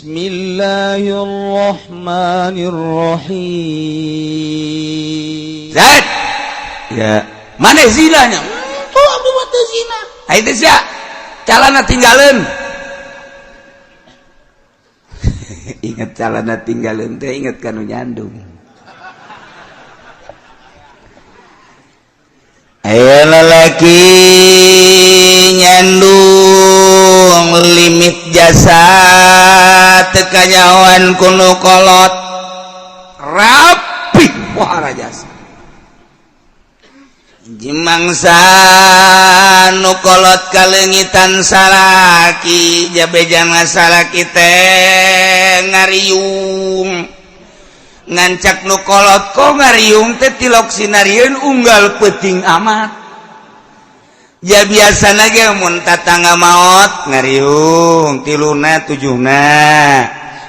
Bismillahirrahmanirrahim. Zat. Ya, mana zinanya? Tuh abdi mah teu zina. Ai teh sia. Calana tinggalin. Ingat calana tinggalin teh ingat kanu nyandung. Ayo lelaki nyandung limit jasa tekanyawan kuno kolot rapi wahara jasa jimangsa nu kolot kalengitan salaki jabejana salaki teh ngariung ngancak nu kolot ko ngariung teh tilok sinarieun unggal peuting amat. Ya biasana ge mun tatangga maot ngariung tiluna tujuhna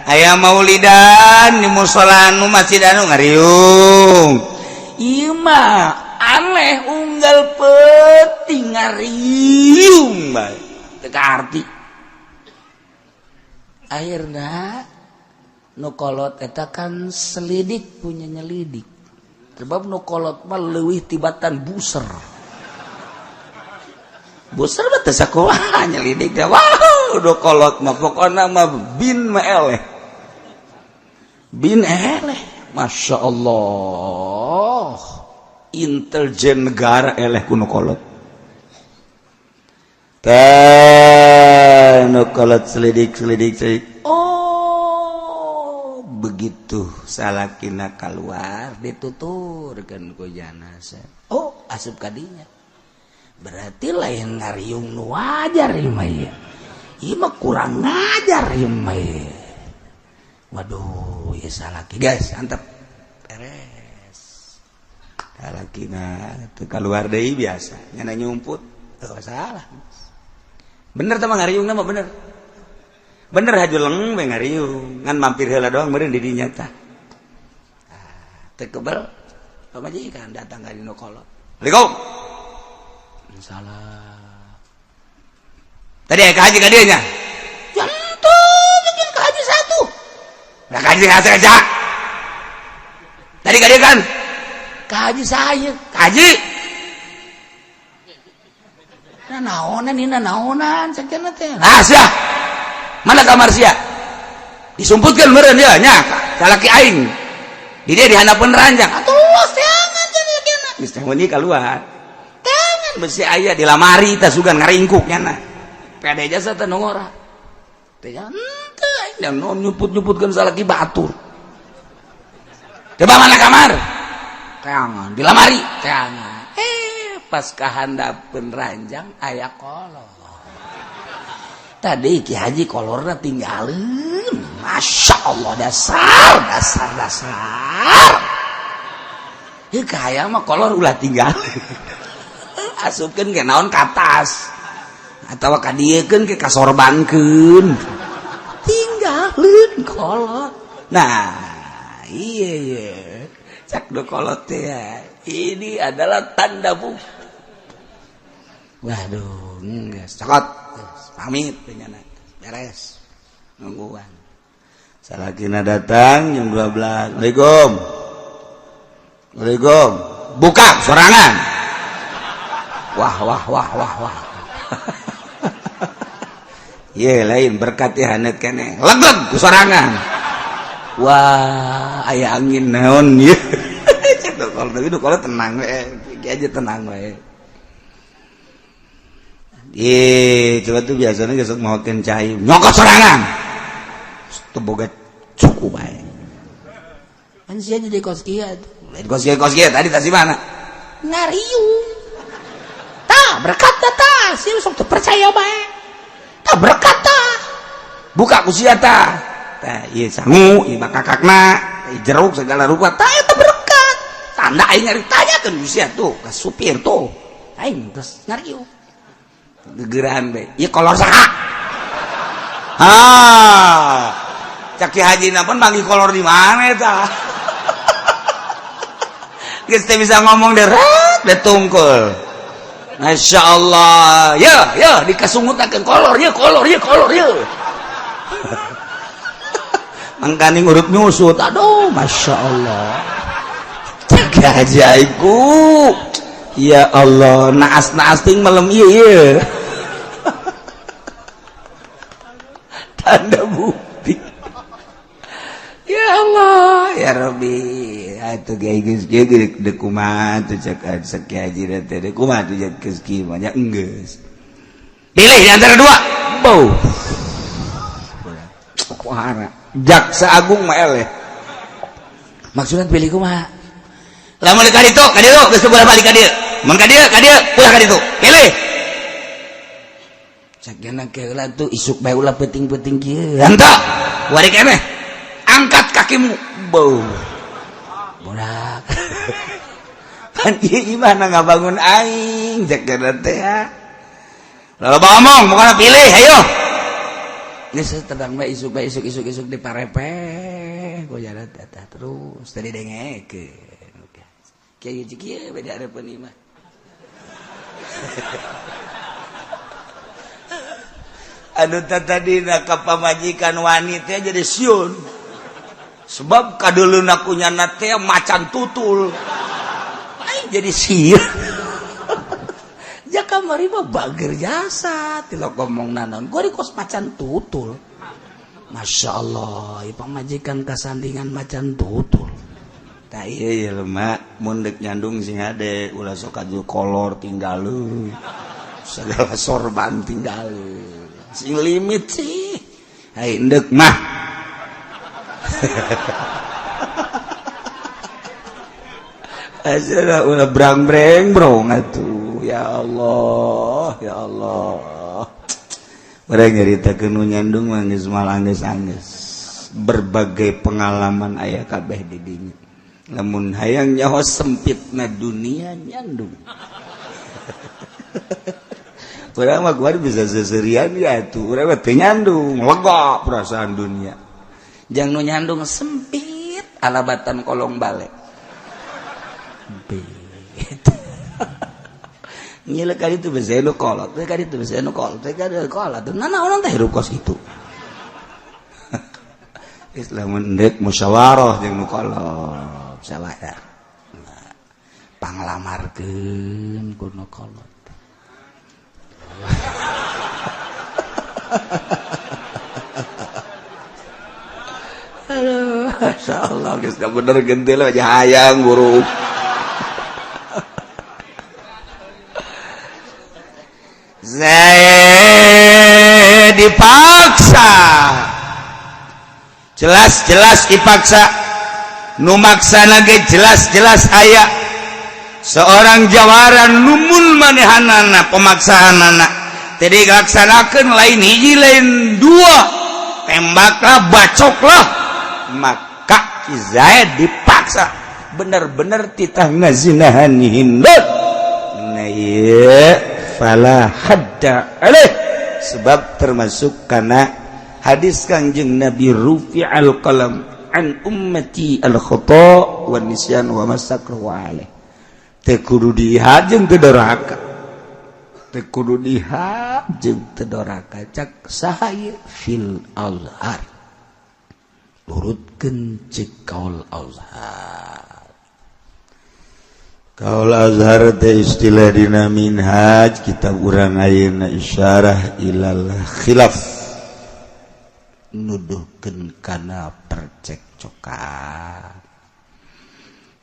aya maulidan di musala anu masjid anu ngariung. Ieu mah aneh unggal peuting ngariung bae teu kaarti. Akhirna nu kolot eta kan selidik punya nyelidik. Sebab nu kolot mah leuwih tibatan buser. Buser mah teu sakumaha nyelidik teh. Wah, nu kolot mah pokona mah bin mah eleh. Bin eleh. Masya Allah. Intelijen negara eleh ku nu kolot. Tah nu kolot selidik selidik selidik. Oh, begitu salakina keluar dituturkan ku janazah. Oh, asup kadinya. Berarti lain ngariung nu wajar ieu mah ieu. Ieu mah kurang ngajar ieu mah ieu. Waduh, ieu salaki guys, antep. Beres. Salakina teu keluar deui biasa, nyana nyumput. Teu salah. Bener teh mah ngariungna mah bener. Bener hajuleng we ngariung, ngan mampir heula doang meureun di dinya tah. Teu kebel pamajikan datang ka dinu kolot. Assalamualaikum. Salah. Tadi aya ka haji ka dieu nya. Jantu bikin ka haji satu. Nah ka haji aja. Tadi ka dieu kan? Ka haji saya, ka haji. Nah naonan ini naonan sakieu teh. Nah sia. Mana kamar sia? Disumputkeun meureun ya nya, salaki aing. Di dia dihanapeun ranjang. Atuh teangan cenah kieu. Geus teh meuni kaluar. Teangan besi aya di lamari tah sugan ngaringkuk nyana. Pede jasa teh nu ngora. Teh henteu aing da nyumput-nyumputkeun salaki batur. Coba mana kamar? Teangan di lamari, teangan. Pas kahandapeun ranjang aya kolor. Tadi Ki Haji kolorna tinggalin. Masya Allah dasar dasar dasar. Ieu kaya mah kolor ulah tinggal. Asupkeun ke naon ka tas. Atawa ka diekeun ke kasorbankeun. Tinggalin kolor. Nah, iya iya. Cak do kolot teh ya. Ini adalah tanda bukti. Waduh, geus cokot. Pamit nyana. Beres. Nungguan. Salakina datang jam 12. Assalamualaikum. Assalamualaikum. Buka sorangan. Wah wah wah wah wah. Ye lain berkat ya hanet keneh. Legleg ku sorangan. Wah, aya angin naon ieu. Cek kalau tapi kalau tenang we, aja tenang we. Ye, coba tuh biasanya gesok mawakeun cai, nyokot sorangan. Teu boga cukup bae. Kan sia jadi kos kieu atuh. Lain kos kieu kos kieu tadi tas di mana? Ngariung. Tah, berkat tah, sia sok teu percaya bae. Tah berkat tah. Buka ku sia tah. Tah, ieu sangu, ieu bakakakna, ieu jeruk segala rupa. Tah eta berkat. Tanda aing ngari tanyakeun ku sia tuh, ka supir tuh. Aing terus ngariung. Gegerahan bae. Ieu kolor saha? Ha. Cak Ki Haji na pun manggih kolor di mana eta? Geus teu bisa ngomong deret teh tungkul. Masya Allah. Ya, ya dikasungutakeun kolor, ya kolor, ya kolor, ya. Mangkaning urut nyusut. Aduh, Masya Allah. Cek ajaibku. Ya Allah, naas-naas ting malam ieu ieu. Tanda bukti. Ya Allah, ya Rabbi. Atuh geus geus deuk kumaha tuh cek cek haji teh deuk kumaha tuh cek geus kieu mah nya enggeus. Pilih di antara dua. Bau. Kuhara. Jaksa Agung mah eleh. Maksudna pilih kumaha? Lamun ka ditu, ka ditu geus teu balik ka dieu. Mun ka dieu, ka dieu, ulah ka ditu. Pilih. Cek geuna keula tuh isuk bae ulah peuting-peuting kieu. Henteu. Wari keneh. Angkat kakimu. Bau. Borak. Pan ieu imahna ngabangun aing cek geuna teh. Lalu ngomong, bukan pilih, ayo. Geus tedang bae isuk bae isuk isuk isuk di parepeh, ku jalan teh terus tadi dengekeun. Kiai kieu beda arepeun imah. Anu tadina ka pamajikan wanita jadi siun. Sebab kadeuleuna ku nyana teh macan tutul. Aing jadi sieun. Ja kamari mah bager jasa tilok ngomong naon gua di kos macan tutul. Masya Allah, ieu pamajikan kasandingan macan tutul. Tah ieu ieu lemak mun deuk nyandung sing hade ulah sok aju kolor tinggal segala sorban tinggal sing limit sih. Hai endek mah. Asal ulah brang-breng brong atuh. Ya Allah, ya Allah. Barang nyaritakeun nu nyandung mah geus malanggeus-anggeus. Berbagai pengalaman aya kabeh di dinya. Lamun hayang nyaho sempitna dunia nyandung. Urang mah gua bisa seserian ya tuh. Urang mah teu nyandung, lega perasaan dunia. Jang nu nyandung sempit alabatan kolong balik. Sempit. Ngila kali itu bisa nu kolot, kali itu bisa nu kolot, kali itu kolot. Nah, orang teh hirup kos gitu. Islam mendek musyawarah jeung nu kolot, musyawarah. Panglamarkeun ku nu kolot. Aduh, masyaallah geus bener gentil aja hayang buruk. Zaid dipaksa, jelas-jelas dipaksa, nu maksana ge jelas-jelas aya seorang jawara numun manehanana pemaksaanana teu dilaksanakeun lain hiji lain dua, tembaklah bacoklah, maka Zaid dipaksa bener-bener titah ngazinahan hindut. Nah ieu fala hadda alaih, sebab termasuk karena hadis Kangjeng Nabi rufi'al qalam an ummati al khata wa nisyan wa masakru alaih. Teu kudu dihad jeung teu doraka, teu kudu dihad jeung teu doraka. Cak saha ieu fil azhar, urutkeun ceuk kaul azhar. Kaul azhar teh istilah dina minhaj kitab urang ayeuna isyarah ilal khilaf, nuduhkeun kana percekcokan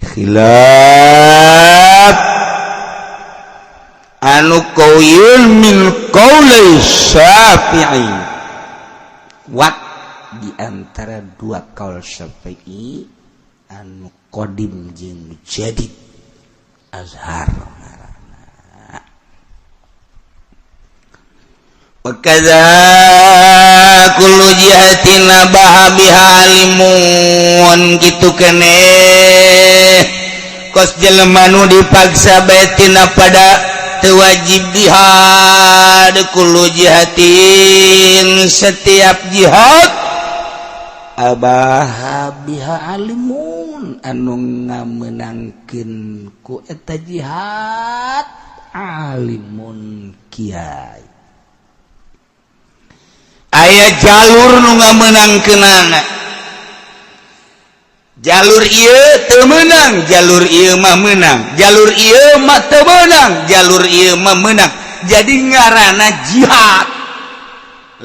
khilaf anu qaulun min qauli Syafi'i, wat di antara dua kaul Syafi'i anu qadim jeung jadid azhar. Wa kadza kullu jihatin abaha biha alimun, kitu keneh kos jelema nu dipaksa bae tina pada teu wajib jihad kullu jihatin setiap jihad abaha biha alimun anu ngamenangkeun ku eta jihad alimun kiai. Aya jalur nu ngamenangkeunana Jalur ieu teu meunang, jalur ieu mah meunang, jalur ieu mah teu meunang, jalur ieu mah meunang. Jadi ngaranna jihad.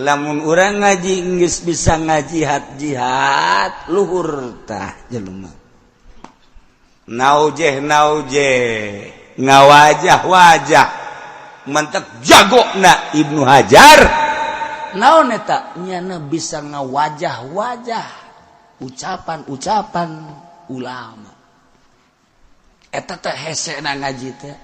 Lamun urang ngaji geus bisa ngajihad, jihad luhur tah jelema. Naujeh naujeh, ngawajah wajah, mantap jago na Ibnu Hajar. Naon eta? Nyana bisa ngawajah-wajah ucapan-ucapan ulama. Eta teh hese na ngaji teh.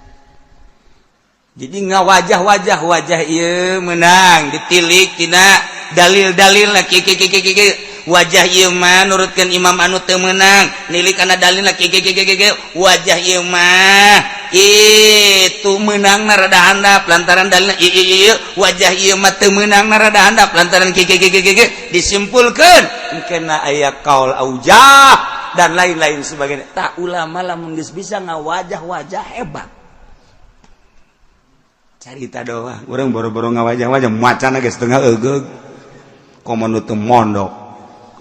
Jadi ngawajah-wajah, wajah ieu menang ditilik tina dalil-dalil lah, kieu kieu kieu kieu. Wajah ieu mah nurutkeun imam anu teu meunang, nilik kana dalil lah, kieu kieu kieu kieu. Wajah ieu mah itu menang na rada handap lantaran dalilna ieu ieu ieu. Wajah ieu mah teu meunang na rada handap lantaran kieu kieu kieu kieu. Disimpulkeun kena aya kaul aujah dan lain-lain sebagainya. Tak ulama lamun geus bisa ngawajah-wajah, hebat. Carita doang, urang boro-boro ngawajah-wajah, macana ge setengah egeug. Komo nu teu mondok,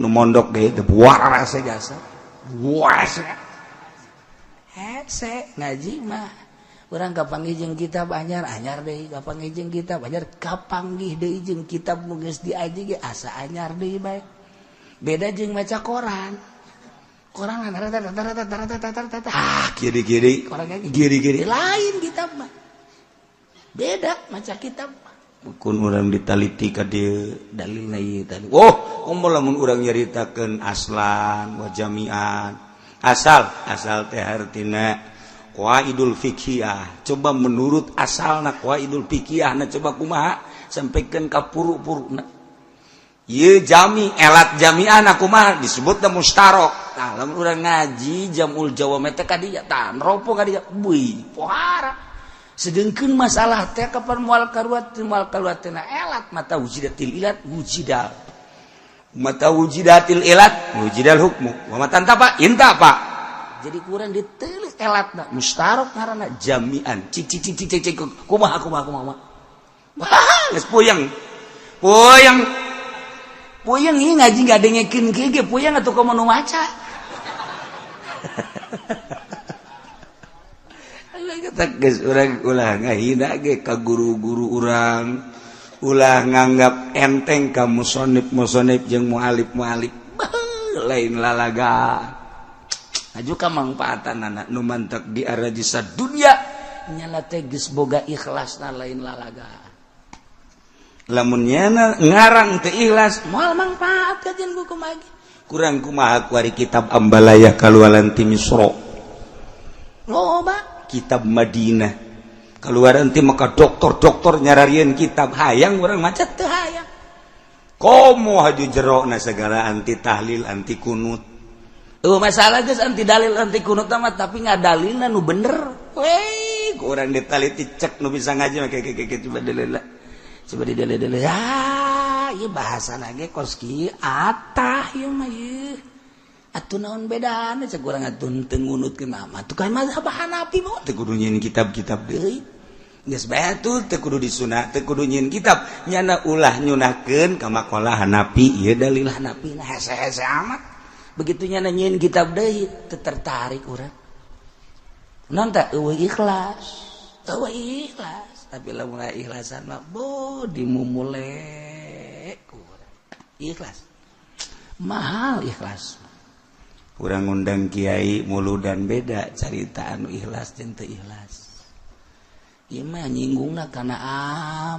nu mondok ge teu waras jasa waras Hese ngaji mah. Urang kapanggih jeung kitab anyar, anyar deui. Kapanggih jeung kitab anyar, kapanggih deui jeung kitab nu geus diaji ge asa anyar deui bae. Beda jeung maca koran. Koran Ah, kiri kiri. Koran kiri kiri. Lain kitab mah. Beda maca kitab mah. Kun urang ditaliti ka dieu dalilna ieu tadi. Oh, komo lamun urang nyaritakeun aslan wa jami'an. Asal, asal teh hartina qawaidul fiqhiyah. Coba menurut asalna qawaidul fiqhiyah na, coba kumaha sampaikan ka puru-puruna. Ieu jami elat jami'an kumaha disebutna mustarok. Tah, lamun urang ngaji jamul jawami teh ka dieu, tah neropo ka dieu, beuy, pohara. Sedengkeun masalah teh kapan moal karuat, moal karuat tina elat. Mata wujidatil ilat wujidal, mata wujidatil ilat wujidal hukmu, wa mata intapa intapa. Jadi kurang ditelik elatna mustarok ngaranna. Jami'an cik cik cik cik cik cik, kumaha kumaha kumaha. Wah, geus puyeng puyeng puyeng. Ieu ngaji ngadengekeun kieu ge puyeng atuh, komo nu maca. Geus, urang ulah ngahina ge ka guru-guru urang, ulah nganggap enteng ka musonib musonib jeung mualif mualif, lain lalaga. Aju ka mangfaatan anak nu mantak di arajisa dunia. Nyala teh geus boga ikhlasna, lain lalaga. Lamun nyana ngarang teu ikhlas, moal mangfaat kajian buku magi. Kurang kumaha kuari kitab Ambalaya kaluaran ti Misro, loba. Kitab Madinah keluaran ti maka dokter-dokter nyararieun kitab, hayang urang maca teu hayang. Komo haju jerona segala anti tahlil, anti kunut. Eueuh masalah geus anti dalil, anti kunut mah, tapi ngadalilna nu bener. Weh, kurang ditaliti cek nu bisa ngaji mah kayak kayak, coba dalil, coba didalil. Ya, ieu bahasana ge kos kieu atah ieu mah ieu. Atuh naon bedana cek urang, atuh teu ngunutkeun mah atuh kan mazhab Hanafi mah. Teu kudu nyieun kitab-kitab deui. Geus bae atuh, teu kudu disunah, teu kudu nyieun kitab. Nyana ulah nyunahkeun ka maqalah Hanafi, ieu dalil Hanafi nah hese-hese amat. Begitu nyana nyieun kitab deui teu tertarik urang. Naon teh? Eueuh ikhlas. Eueuh ikhlas. Tapi lamun ikhlasan mah bo dimumule kurang. Ikhlas. Mahal ikhlas. Kurang ngundang kiai muludan, beda carita anu ikhlas jeung teu ikhlas. Ieu mah nyinggungna kana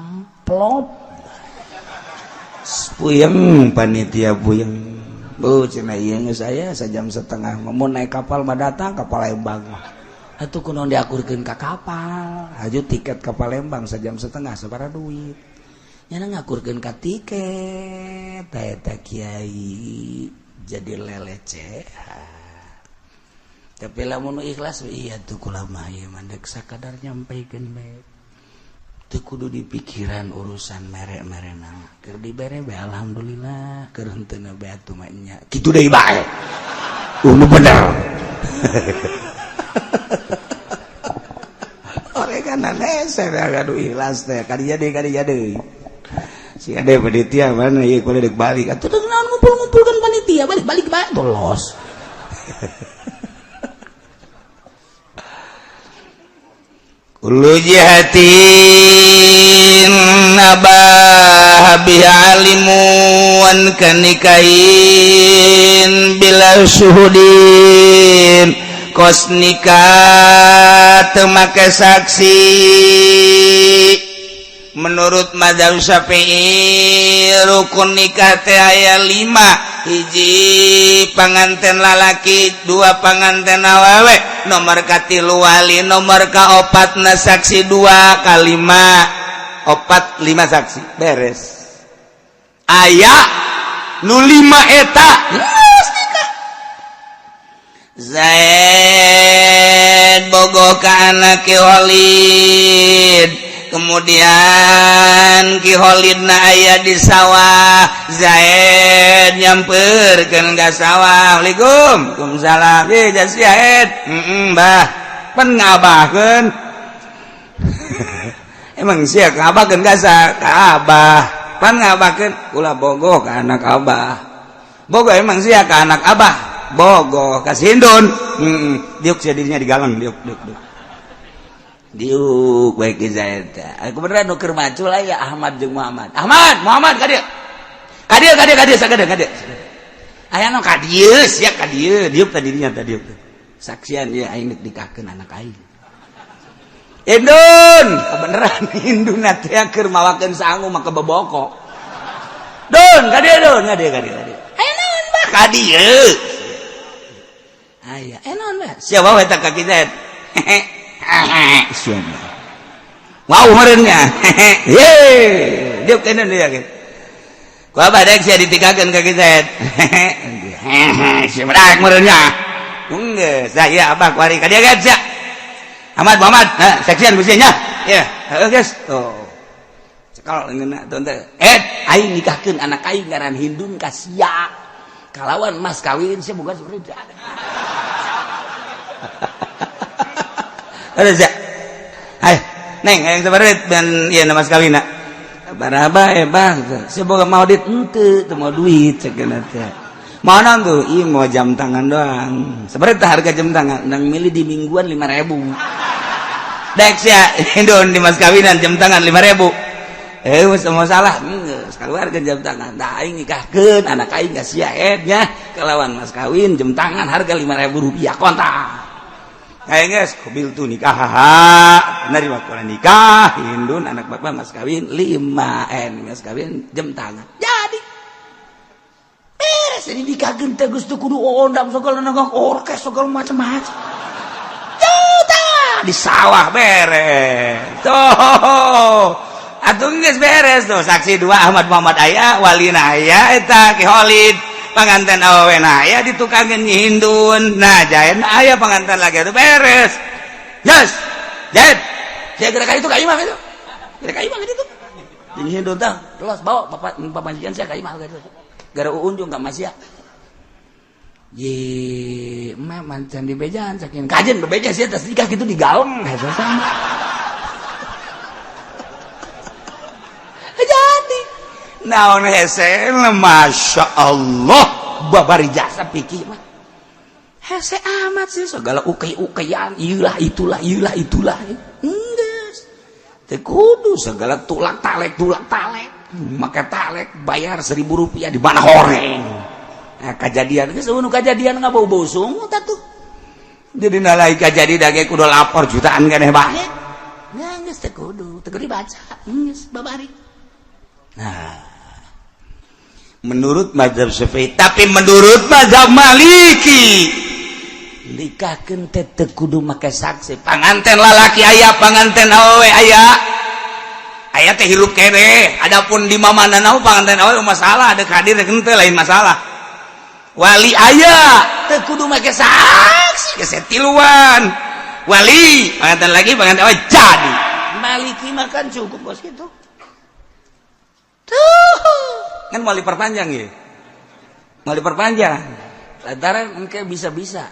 amplop. Puyeng panitia, puyeng. Bu cenah, ieu geus aya sajam setengah, mun naik kapal mah datang ka Palembang mah. Atuh kunaon diakurkeun ka kapal? Haju tiket ka Palembang sajam setengah sabaraha duit? Nyana ngakurkeun ka tiket. Eta kiai jadi lelecehan. Tapi lamun ikhlas, iya tuh kula mah ieu mah deuk sakadar nyampaikeun bae. Teu kudu dipikiran urusan merek-merena. Keur dibere bae alhamdulillah, keur henteu bae atuh mah nya. Kitu deui bae. Nu bener. Oregan hese anu ikhlas teh kadinya deui, kadinya deui. Si ade panitia mana ieu, kudu deuk balik. Atuh naon ngumpul-ngumpulkeun panitia, balik-balik bae los. Kullu jihatin abah biha alimun kanikahin bila syuhudin kos nikah teu make saksi. Menurut mazhab Syafi'i rukun nikah teh aya 5, hiji panganten lalaki, 2 panganten awewe, nomor katilu wali, nomor kaopatna saksi 2 kalima, 4 5 saksi beres. Aya nu 5 eta geus nikah. Zaid bogoh ka anak Ki Khalid, kemudian Ki Khalidna aya di sawah, Zaid nyamperkeun ka sawah. Assalamualaikum. Waalaikumsalam. Ye Zaid. Heeh, Bah. Pan ngabahkeun. Emang sia ngabahkeun ka ka Abah. Pan ngabahkeun ulah bogoh ka anak Abah. Bogoh emang sia ka anak Abah. Bogoh ka Sindun. Heeh, diuk sia dirinya digalang diuk diuk diuk. Diuk baik Zaid. Aku beneran nu keur macul aya Ahmad jeung Muhammad. Ahmad, Muhammad ka dieu. Ka dieu, ka dieu, ka dieu, sagede ka dieu. Aya nu ka dieu, sia ka dieu, diuk tadi dinya tadi diuk. Saksian ieu aing deuk nikahkeun anak aing. Indun, kebeneran Indun teh keur mawakeun sangu maka beboko. Dun, ka dieu dun, ka dieu, ka dieu, ka dieu. Aya naon bah ka dieu. Aya, eh naon bah? Sia bawa eta ka Zaid. Wow merenya. Ye, diuk kene dia gitu. Ku abah dek sia ditikakeun ka Zaid. Sia daek merenya. Geus, saya abah kuari ka dieu geus sia. Ahmad Muhammad, nah, saksian ku sia nya. Ya, heuh geus. Tuh. Cekal ngeuna tuh teh. Eh, aing nikahkeun anak aing ngaran Hindun ka sia. Kalawan mas kawin sia boga seperti ada sia. Ayo, neng, yang sebaret dan iya mas kawin nak. Baraba bang, sia boga mau duit henteu, teu mau duit cenah teh. Mana tuh? Ih mau jam tangan doang. Sebaret harga jam tangan, nang milih di mingguan 5.000. Dek sia, Hindun di mas kawinan jam tangan 5.000. Eh, mau salah, geus keluarkeun jam tangan. Tah aing nikahkeun anak aing ka sia nya kalawan mas kawin jam tangan harga 5.000 rupiah kontak. Kayak geus kubil tuh nikah haha nerima kula nikah Hindun anak bapak mas kawin 5 n mas kawin jam tangan. Jadi beres jadi nikahkeun teh geus teu kudu ondang segala nagak orkes segala macam-macam. Juta di sawah beres. Tuh. Atuh geus beres tuh saksi 2 Ahmad Muhammad aya walina aya eta Ki Khalid. Panganten awewe na aya ditukangkeun Nyi Hindun. Nah, jaen aya panganten lagi itu beres. Yes. Jaen. Saya gerak ka itu ka imah itu. Gerak ka imah itu. Nyi Hindun tah, terus bawa bapak pamajikan saya ka imah gitu. Gara unjung ka Masya. Ye, emak mancan di bejaan saking kajen bebeja sih tas nikah gitu digaleng hese sama. Jadi naon hese Masya Allah babari jasa pikir mah hese amat sih segala ukai-ukaian iyalah itulah iyalah itulah geus teu kudu segala tulak talek make talek bayar 1.000 rupiah di mana horeng. Nah, kejadian geus eueuh kejadian ngabau-bau sungut atuh jadi nalai kajadi dage kudu lapor jutaan keneh bae nya geus teu kudu teu dibaca geus babari. Nah, menurut mazhab Syafi'i, tapi menurut mazhab Maliki nikahkeun teh teu kudu make saksi. Panganten lalaki aya, panganten awewe aya. Aya teh hirup keneh. Adapun di mamana panganten awewe masalah, ada hadir henteu lain masalah. Wali aya teu kudu make saksi, geus tiluan. Wali panganten lagi panganten awewe jadi. Maliki mah kan cukup bos gitu. Tuh kan mau diperpanjang ya, mau diperpanjang lantaran engke bisa-bisa.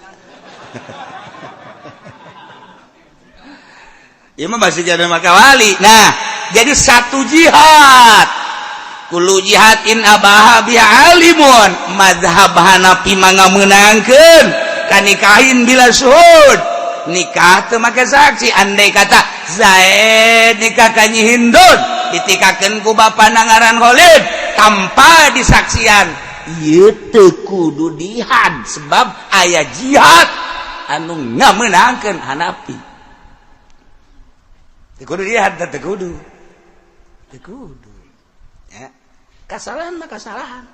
Ya mah masih jadi maka wali. Nah jadi satu jihad kullu jihad in abaha bi alimun mazhab Hanafi mangga meunangkeun Kanikahin bila syuhud, nikah teu make saksi. Andai kata Zaid nikah ka Nyi Hindun, ditikakeun ku bapana ngaran Khalid tanpa disaksian, ieu teu kudu dihad sebab aya jihad anu ngamenangkeun Hanafi. Teu kudu dihad, teu kudu, teu kudu ya. Kasalahan mah kasalahan,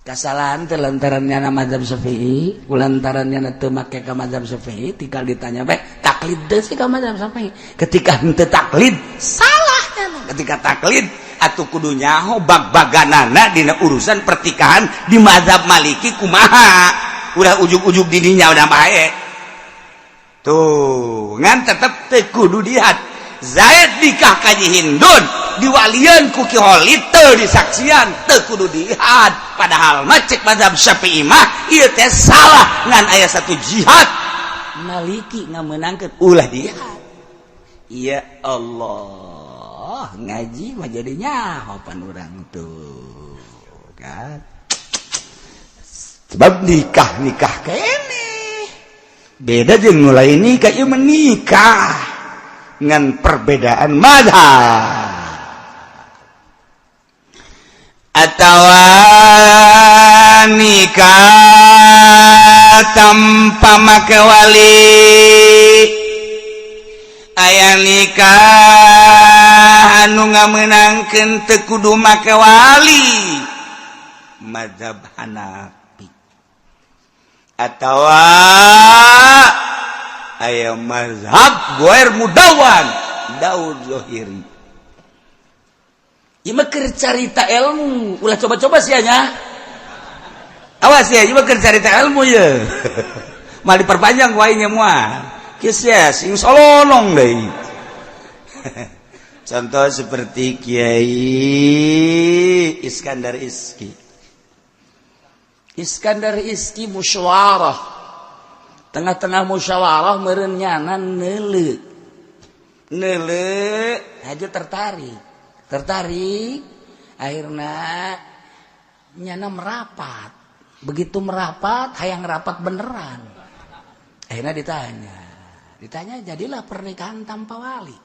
kesalahan teh lantarannya na mazhab Syafi'i, lantarannya teu make ka mazhab Syafi'i. Tinggal ditanya bae, taklid teu sih ka mazhab Syafi'i? Ketika henteu taklid, salah. Ketika taklid atuh kudu nyaho bag-baganana dina urusan pertikahan di mazhab Maliki kumaha. Udah ujug-ujug didinya udah bae tuh, ngan tetep teu kudu dihad. Zaid nikah ka Nyi Hindun, diwalian ku Ki Khalid, teu disaksian, teu kudu dihad. Padahal mah cek mazhab Syafi'i mah ieu teh salah, ngan aya satu jihad Maliki ngamenangkeun ulah dihad. Ya Allah, ngaji mah jadi nyaho pan urang tuh kan, sebab nikah nikah kene beda jeung mulai nikah. Ieu menikah ngan perbedaan mazhab atau nikah tanpa make wali. Aya nikah anu ngamenangkeun teu kudu make wali, mazhab Hanafi, atau aya mazhab goer mudawan, Daud Zohiri. Ieu mah keur carita ilmu, ulah coba-coba sia nya. Awas ya, ieu mah keur carita ilmu ye. Mal diperpanjang ku aing moal. Kieu sia sing solonong deui. Contoh seperti Kiai Iskandar Iski. Iskandar Iski musyawarah. Tengah-tengah musyawarah meureun nyana neuleu. Neuleu aja tertarik. Tertarik, akhirnya nyana merapat. Begitu merapat, hayang rapat beneran. Akhirnya ditanya. Ditanya, jadilah pernikahan tanpa wali.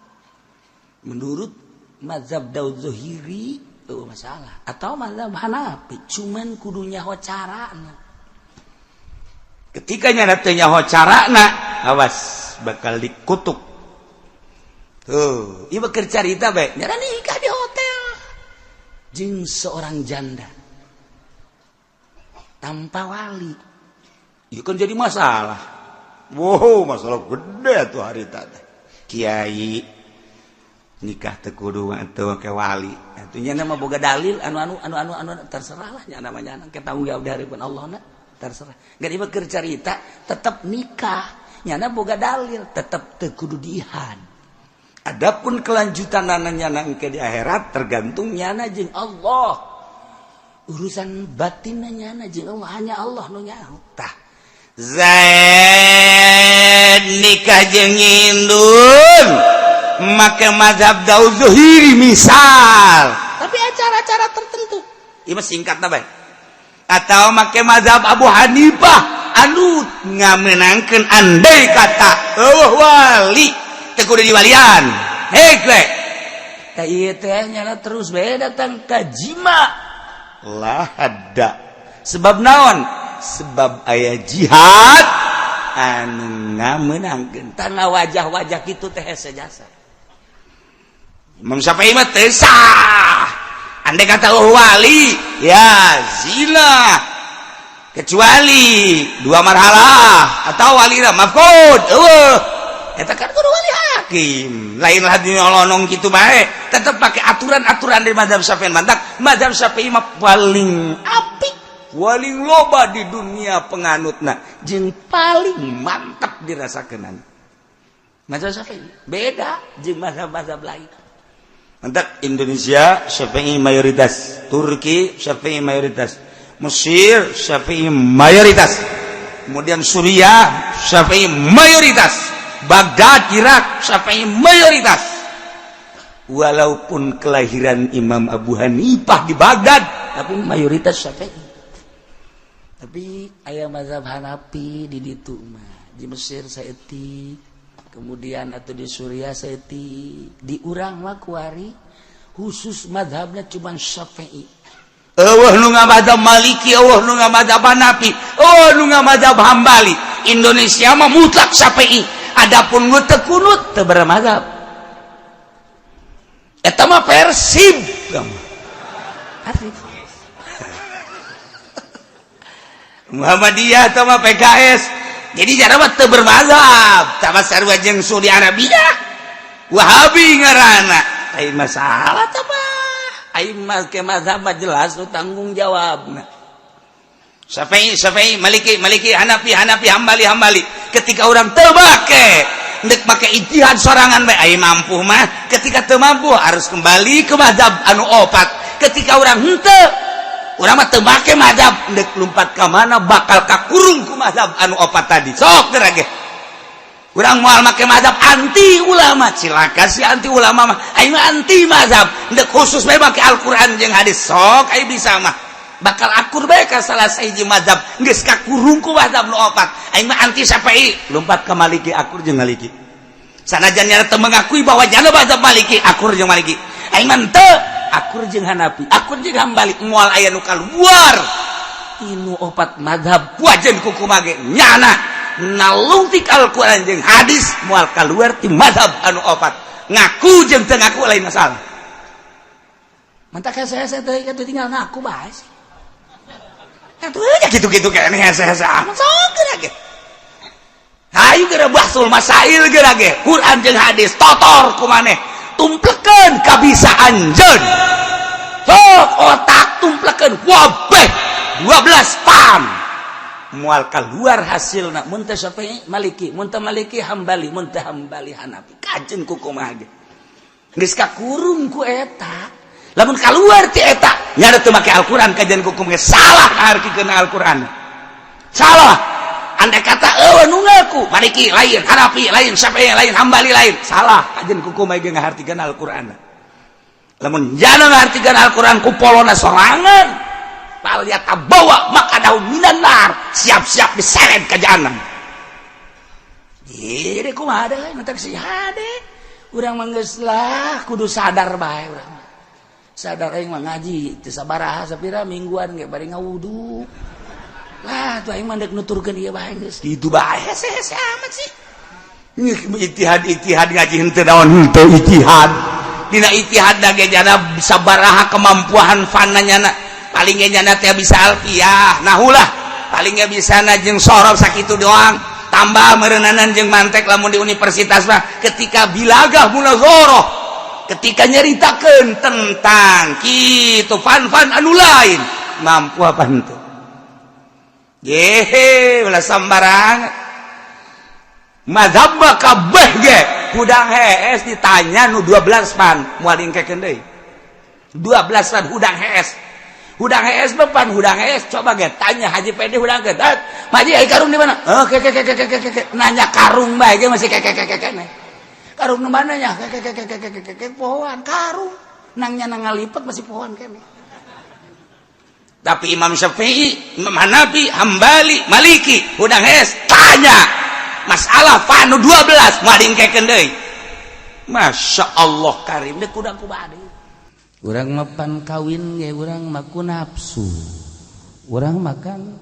Menurut mazhab Daud Zohiri itu masalah atau mazhab Hanafi, cuman kudu nyaho carana. Ketika nyana teu nyaho carana, awas bakal dikutuk. Tuh, ieu keur carita bae. Nyana nikah di hotel jeung seorang janda tanpa wali. Ieu kan jadi masalah. Wow, masalah gede tuh hari tadi. Kiai nikah teu kudu teu make wali. Atuh nya mah boga dalil anu anu anu anu anu, terserah lah nya namanya ke tanggung jawab dari pun Allah na, terserah. Gak ieu keur carita tetep nikah. Nyana boga dalil tetep teu kudu dihad. Adapun kelanjutan nyana engke di akhirat tergantung nyana jeung Allah. Urusan batin nyana jeung Allah, hanya Allah nu nyaho. Tah. Zaid nikah jeung Hindun make mazhab Daud Zuhiri misal, tapi acara-acara tertentu. Ieu mah singkatna bae. Atau make mazhab Abu Hanifah anu ngamenangkeun andai kata eueuh wali teu kudu diwalian. Hei gue. Tah ieu teh nyana terus bae datang ka jima. Lah ada. Sebab naon? Sebab aya jihad anu ngamenangkeun. Tangga wajah-wajah kitu teh hese jasa. Imam Syafi'i mah teu sah. Andai kata wali, ya zina. Kecuali dua marhalah atau wali mafqud. Eueuh. Eta kan kudu wali hakim. Lain lah nyolonong kitu bae. Tetep pakai aturan-aturan dari mazhab Syafi'i. Mantak mazhab Syafi'i mah paling apik, paling loba di dunia penganutna, jeung paling mantap dirasakeun. Mazhab Syafi'i beda jeung mazhab-mazhab lain. Mantap Indonesia Syafi'i mayoritas, Turki Syafi'i mayoritas, Mesir Syafi'i mayoritas, kemudian Suriah Syafi'i mayoritas, Baghdad Irak Syafi'i mayoritas. Walaupun kelahiran Imam Abu Hanifah di Baghdad, tapi mayoritas Syafi'i. Tapi aya mazhab Hanafi di ditu mah, di Mesir saeutik, kemudian atau di Suriah saeutik. Di urang mah kuari khusus mazhabnya cuma Syafi'i. Euweuh nu ngamadzhab Maliki, euweuh nu ngamadzhab Hanafi, euweuh nu ngamadzhab Hambali. Indonesia mah mutlak Syafi'i. Adapun nu teu kunut, teu bermadzhab. Eta mah Persib. Asik. Muhammadiyah atau mah PKS. Jadi jara mah teu bermadzhab. Sama sarua jeung Saudi Arabia. Wahabi ngaranna. Lain masalah teh mah. Aing mah ke mazhab mah jelas nu tanggung jawabna. Syafi'i, Syafi'i, Maliki, Maliki, Hanafi, Hanafi, Hambali, Hambali. Ketika orang teu make, ndek make ijtihad sorangan bae, ai mampu mah. Ketika teu mampu, harus kembali ke mazhab anu opat. Ketika orang henteu, urang mah teu make mazhab, ndek lumpat ka mana bakal kakurung ku mazhab anu opat tadi. Sok geura ge. Urang moal make mazhab, anti ulama, cilaka si anti ulama mah. Aing mah anti mazhab, ndek khusus bae make Al-Qur'an jeung hadis. Sok ai bisa mah. Bakal akur bae ka salah sahiji mazhab, geus kakurung ku mazhab nu opat. Aing mah anti Syafi'i, lompat ka Maliki, akur jeung Maliki. Sanajan nyana teu mengakui bahwa jana mazhab Maliki, akur jeung Maliki. Aing mah teu akur jeung Hanafi, akur jeung Hambali, moal aya nu kaluar tinu opat mazhab. Wajen kuku mage nyana nalungtik Al-Qur'an jeung hadis, moal keluar ti mazhab anu opat. Ngaku jeung teu ngaku lain masalah. Mantak saya teh tinggal ngaku bae sih. Atuh aja gitu-gitu kayaknya hese-hese amat, sok geura ge. Hayu geura bahsul masail geura ge. Quran jeung hadis totor ku maneh. Tumplekeun kabisa anjeun. Sok otak tumplekeun wabeh 12 pam. Moal keluar hasilna, mun teu Syafi'i Maliki, mun teu Maliki Hambali, mun teu Hambali Hanafi. Kajen ku kumaha ge. Geus kakurung ku eta. Lamun keluar ti eta, nyana teu make Al-Qur'an, kajian hukum ge salah ngahartikeun Al-Qur'an. Salah. Andai kata euweuh nu ngaku Maliki lain, Hanafi lain, Syafi'i lain, Hambali lain, salah kajian hukum ge ngahartikeun Al-Qur'an. Lamun jana ngahartikeun Al-Qur'an ku polona sorangan, bawa maka daun minan nar, siap-siap diseret ke jahanam. Jadi kumaha deui mentak si hade. Urang mah geus lah kudu sadar bae urang. Sadar aing mah ngaji teu sabaraha, sapira mingguan ge bari ngawudu. Lah tuh aing mah deuk nuturkeun ieu bae geus. Kitu bae, hese-hese amat sih. Ijtihad, ijtihad, ngaji henteu naon henteu ijtihad. Dina ijtihad da ge jana sabaraha kemampuan fanna nyana. Paling ge nyana teh bisa alfiah, nahulah. Paling ge bisa na jeung sorof sakitu doang. Tambah meureunanan jeung mantek lamun di universitas mah ketika bilagah munazarah, ketika nyeritakeun tentang kitu fan-fan anu lain, mampu apa henteu? Yehe, ulah sambarang. Mazhab mah kabeh ge hudang hees ditanya nu 12 pan moal ingkekeun deui. 12 pan hudang hees. Hudang hees mah pan hudang hees, coba ge tanya Haji Pedi hudang ge. Haji, ai karung di mana? Oh, ke ke ke ke ke ke ke, nanya karung bae ge masih ke ke ke ke ke. Karung nu mana nya? Ke ke ke ke ke ke ke, pohoan karung. Nangnya nang ngalipet masih pohoan kene. Tapi Imam Syafi'i, Imam Hanafi, Hambali, Maliki, hudang hees tanya masalah fanu 12 moal ingkekeun deui. Masya Allah karim deh kuda kubadi. Urang mapan kawin ge urang mah ku nafsu. Urang makan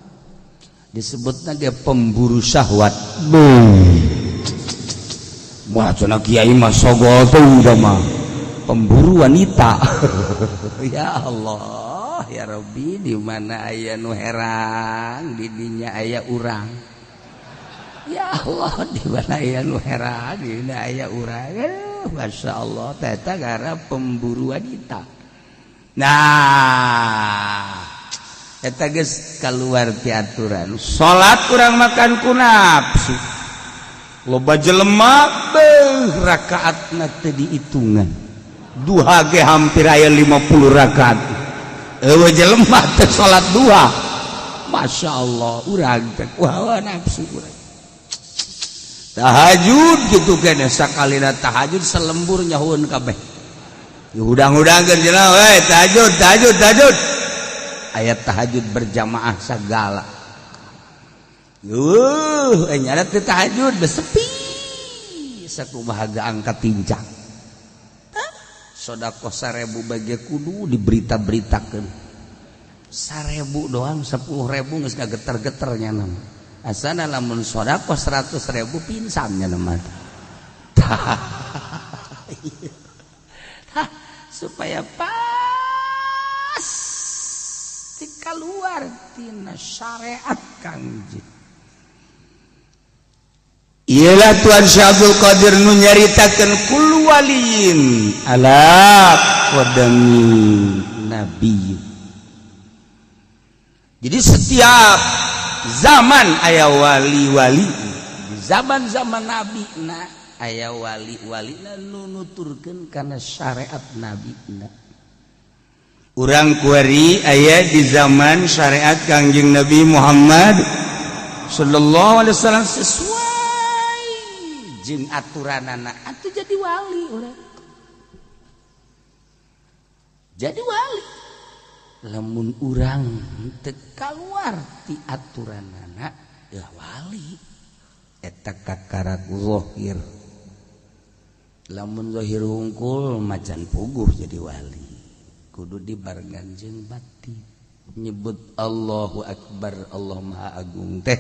disebutna ge pemburu syahwat. Wah, cenah kiai mah sogol tuh udah mah pemburu wanita. Ya Allah, ya Rabbi, di mana aya nu herang, di dinya aya urang. Ya Allah, di mana aya nu herang, di dinya aya urang. Masya Allah, teta gara pemburu wanita. Nah, eta geus keluar ti aturan. Salat kurang makan ku nafsu. Loba jelema beuh rakaatna teu dihitungan. Duha ge hampir aya 50 rakaat. Eueuh jelema teu salat duha. Masya Allah, urang teh ku hawa nafsu urang. Tahajud gitu kene, sakalina tahajud selembur nyahueun kabeh. Hudang-hudangkeun cenah we tahajud, tahajud, tahajud. Ayat tahajud berjamaah segala. Nyana teu tahajud sepi, sakumaha ge angkat tincang. Sodakoh 1000 bagi kudu diberita-beritakeun. 1000 doang, 10.000 geus geter-geter nya nama. Asana lamun sodakoh 100.000 pingsan nya nama. Tah, supaya pas keluar tina syariat Kangjeng. Ialah Tuan Syekh Abdul Qadir nu nyaritakeun kullu waliyin ala qadami nabi. Jadi setiap zaman aya wali-wali. Di zaman-zaman nabi na aya wali-wali na nu nuturkeun kana syariat nabi na. Urang kuari aya di zaman syariat Kangjeng Nabi Muhammad sallallahu alaihi wasallam sesuai jeung aturanana atuh jadi wali urang. Jadi wali. Lamun urang teu kaluar ti aturanana ya wali. Eta kakarak zahir. Lamun zahir hungkul macan puguh jadi wali. Kudu dibarengan jeung batin. Nyebut Allahu Akbar, Allah Maha Agung teh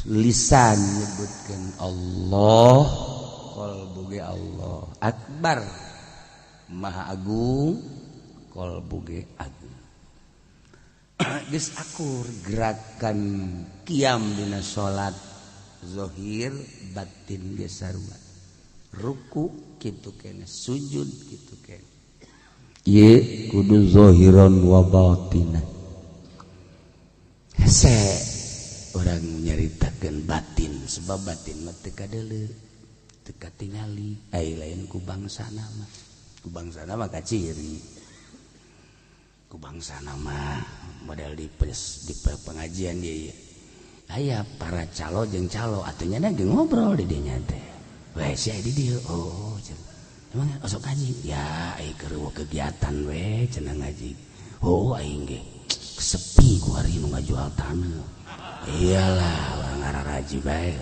lisan nyebutkan Allah, kolbu ge Allah Akbar, Maha Agung, kolbu ge agung. Geus akur gerakan kiam dina salat, zahir batin ge sarua. Ruku kitu keneh, sujud kitu keneh. Ieu kudu zahiran wa batinan. Hese orang nyaritakeun batin, sebab batin mah teu kadeuleu, teu katingali, ai lain ku bangsana mah. Ku bangsana mah kaciri. Ku bangsana mah model di pengajian dia ieu. Aya para calo jeung calo atuh nya ge ngobrol di dinya teh. We sia di dieu. Oh, cenah. Emang osok ngaji? Ya, ai keur kegiatan we cenah ngaji. Oh, aing ge sepi ku hari nu ngajual taneuh. Iyalah, orang ngararaji bae.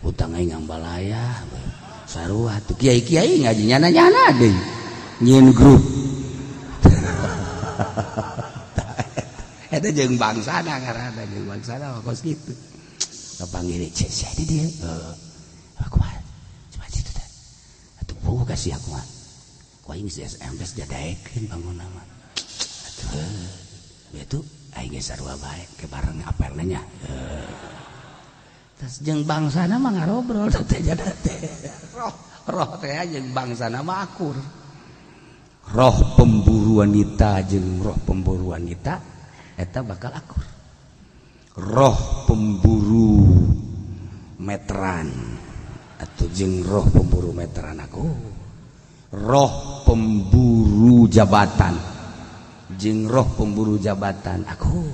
Hutang aing ngambalaya. Sarua tuh kiai-kiai ngaji nyana-nyana deui. Nyieun grup. Eta jeung bangsana ngaranna, jeung bangsana mah kos kitu. Kapanggih cek sia di dieu. Heuh. Kumaha? Coba situ teh. Atuh buka sih aku mah. Ku aing geus SMS jadaekeun bangunna mah. Atuh. Itu aing geus sarua bae ke bareng apelna nya. Tas jeung bangsana mah ngarobrol teh jada teh. Roh roh teh jeung bangsana mah akur. Roh pemburu wanita jeung roh pemburu wanita eta bakal akur. Roh pemburu meteran atau jeung roh pemburu meteran aku. Roh pemburu jabatan jeung roh pemburu jabatan aku.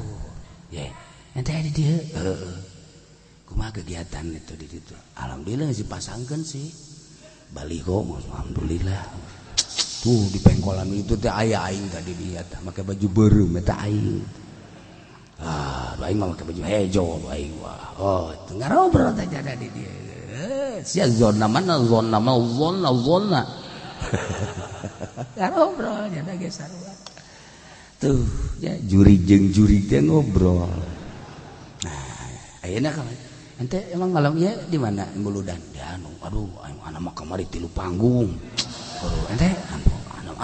Ye, ente di dieu. Heeh. Kumaha kegiatan itu di ditu? Alhamdulillah geus dipasangkeun sih. Baliho alhamdulillah. Tuh di pengkolan itu teh aya aing tadi lihat make baju beureum eta aing. Ah, aing mah make baju hejo aing wah. Oh, teu ngarobrol teh jada di dieu. Sia zona mana zona mah zona zona. Ngarobrol jada ge sarua. Tuh, ya juri jeung juri teh ngobrol. Nah, ayeuna ka ente emang malam ieu di mana Muludan? Ya anu, aduh aing ana mah kamari 3 panggung. Aduh, ente anu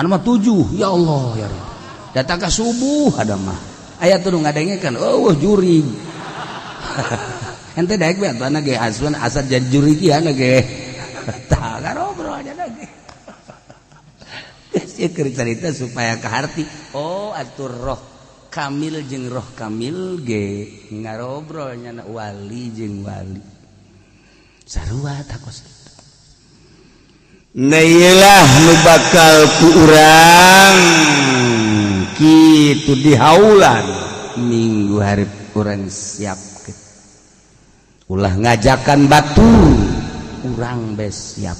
mah 7. Ya Allah ya Rabb. Datang ke subuh ada mah. Aya tuh nu ngadengekeun, eueuh jurig. Ente daek we atuh ana ge asuan asal jadi jurig ieu ana ge. Tah ngarobrol aja ge. Geus ieu keur carita supaya kaharti. Oh, atuh roh kamil jeung roh kamil ge ngarobrol nya wali jeung wali. Sarua takos kitu. Nailah nu bakal ku urang kitu di haulan minggu hari urang siap ke. Ulah ngajakan batu urang bes siap.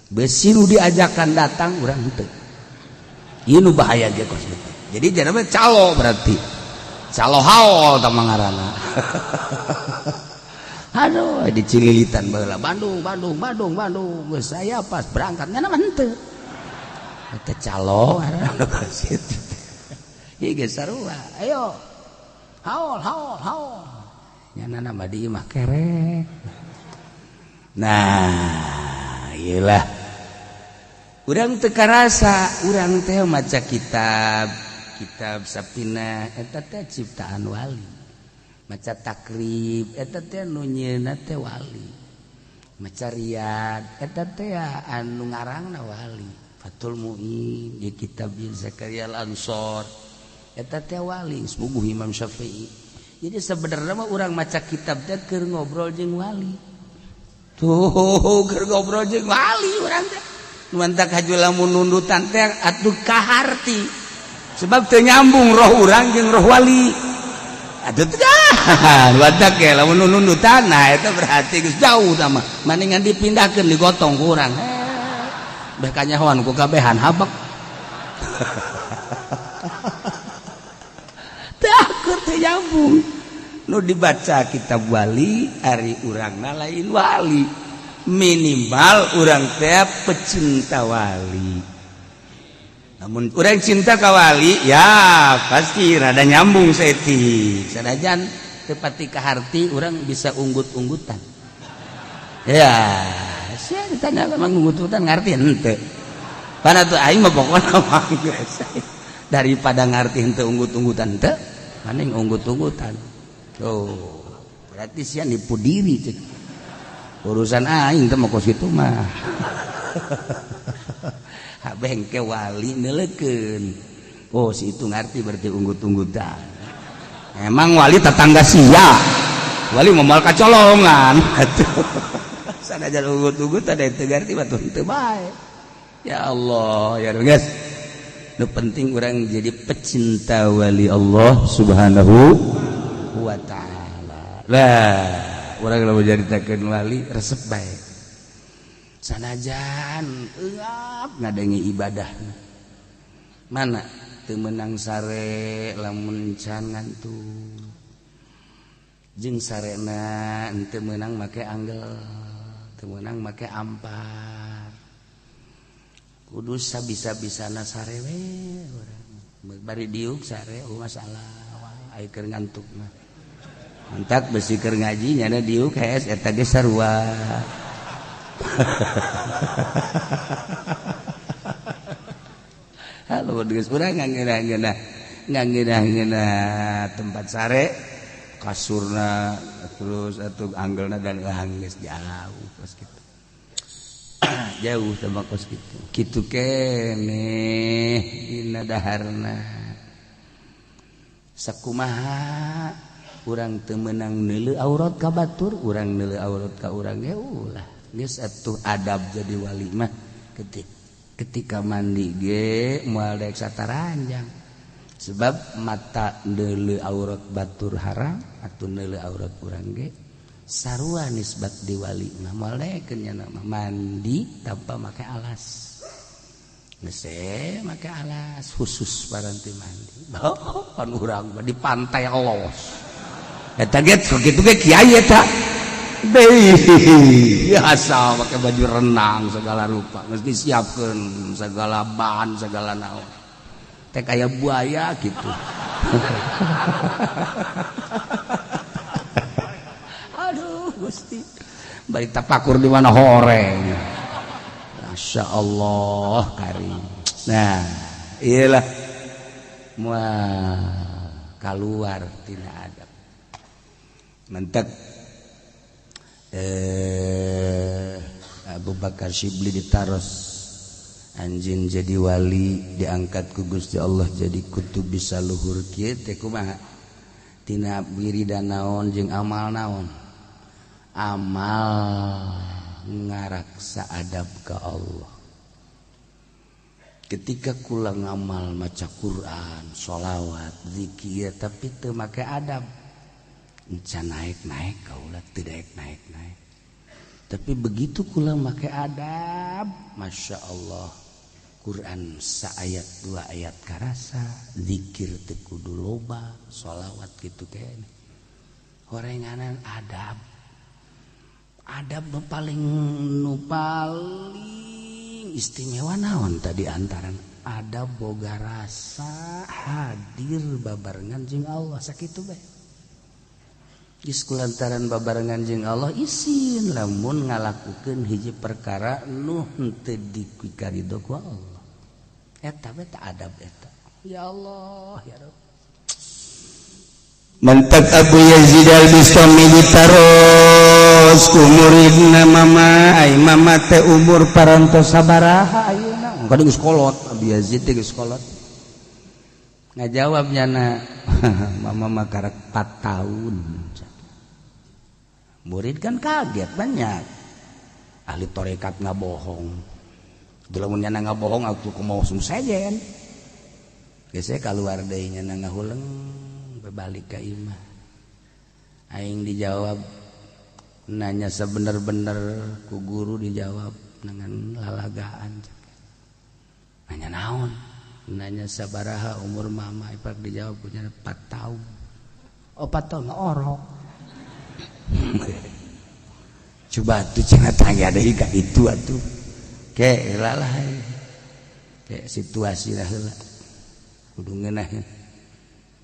Besi nu diajakan datang urang henteu. Ieu nu bahaya ge kos kitu. Jadi jangan calo berarti. Calo haol tah ngaranna. Aduh, di Cililitan baheula Bandung, Bandung, Bandung, Bandung. Geus saya pas berangkat nya mah henteu. Eta calo ngaranna kitu. Ieu geus sarua. Ayo. Haol, haol, haol. Nya mah di imah kerek. Nah, iyalah. Urang teu karasa, urang teh maca kitab, kitab Sapina eta teh ciptaan wali. Maca Takrib eta teh nu nyieunna teh wali. Maca Riyad eta teh anu ngarangna wali. Fathul Muin di kitab Zakaria Al-Ansor eta teh wali, sepuguh Imam Syafi'i. Jadi sebenarnya mah urang maca kitab teh keur ngobrol jeung wali. Tuh, keur ngobrol jeung wali urang teh. Nu mantak haju lamun nundutan teh atuh kaharti. Sebab teu nyambung roh urang jeung roh wali. Aduh dah, wadak ya lamun nundutan, nah itu berarti geus jauh tah mah. Mendingan dipindahkeun digotong ku urang. Beh kanyahoan ku kabehan habek. Takut teu nyambung. Nu dibaca kitab wali ari urangna lain wali. Minimal urang teh pecinta wali. Namun urang cinta ka wali ya pasti rada nyambung saeutik. Sanajan teu pati kaharti urang bisa unggut-unggutan. Ya, sia ditanya memang unggut-unggutan ngarti henteu. Pana tuh aing mah pokona mah geus. Daripada ngarti henteu unggut-unggutan teu, mending unggut-unggutan. Tuh, berarti sia nipu diri cek. Urusan aing teh mah kos kitu mah. Bengke wali neleukeun. Oh, si itu ngarti berarti unggut-unggutan. Emang wali tetangga sia. Wali moal kacolongan. Atuh. Sanajan unggut-unggutan teu ngarti mah teu bae. Ya Allah, ya guys. Nu penting urang jadi pecinta wali Allah Subhanahu wa taala. Lah, urang lamun nyaritakeun wali resep bae. Sanajan euap ngadenge ibadah. Mana teu meunang sare lamun can ngantuk. Jeung sarena henteu meunang make anggel, teu meunang make ampar. Kudu sabisa-bisana sare we urang. Bari diuk sare oh masalah aya keur ngantuk mah. Mantak besi keur ngaji nyana diuk hees eta ge sarua. Halo geus urang ngangeunah tempat sare kasurna terus atuh anggelna dan geus jauh kos kitu. Jauh sama kos kitu. Kitu keneh dina daharna. Sakumaha urang teu meunang neuleu aurat ka batur, urang neuleu aurat ka urang ge ulah. Geus atuh adab jadi wali mah ketika mandi ge moal daek sataranjang. Sebab mata neuleu aurat batur haram atuh neuleu aurat urang ge sarua nisbat di wali mah moal daekeun nya mah mandi tanpa make alas. Geus make alas khusus paranti mandi. Oh, pan urang mah di pantai los. Eta ge kitu ge kiai eta. Biasa pakai baju renang segala rupa, mesti disiapkan segala bahan segala naon. Teh kayak buaya gitu. Aduh, Gusti. Bari tapakur di mana horeng. Masya Allah karim. Nah, iyalah. Wah, keluar tina adab. Mentek Abu Bakar Syibli ditaros anjing jadi wali diangkat ku Gusti Allah jadi kutub bisa luhur kieu teh kumaha tina wiridan naon jeung amal naon amal ngaraksa adab ka Allah. Ketika kula ngamal maca Quran, sholawat, zikir tapi teu make adab, encan naik-naik kaula teu naik-naik. Tapi begitu kula make adab, Masya Allah, Quran saayat dua ayat karasa, zikir teu kudu loba, sholawat gitu kene. Horenganan adab. Adab nu paling istimewa naon tadi antaran adab boga rasa hadir babarengan jeung Allah sakitu bae. Geus kulantaran babarengan jeung Allah isin lamun ngalakukeun hiji perkara nu henteu dikarido ku Allah. Eta we ta adab eta. Ya Allah, ya Rabb. Mentak Abu Yazid Al-Bistami ditaros ku muridna, "Mama, ai mama teh umur parantos sabaraha ayeuna?" Kadang geus kolot, Abu Yazid teh geus kolot. Ngajawab nyana, "Mama mah karek 4 tahun." Murid kan kaget banyak. Ahli tarekat nggak bohong. Itu lamun nyana nggak bohong aku kumaha sejen. Geus keluar deui nyana ngahuleng balik ke imah. Aing dijawab nanya sebener-bener ku guru, dijawab dengan lalagaan. Nanya naon? Nanya sabaraha umur mama, ipak dijawab punya 4 tahun. Oh, 4 tahun orok. Coba tuh cenah tanya deui ka itu atuh. Ke lah kayak situasi lah heula. Kudu ngeunah.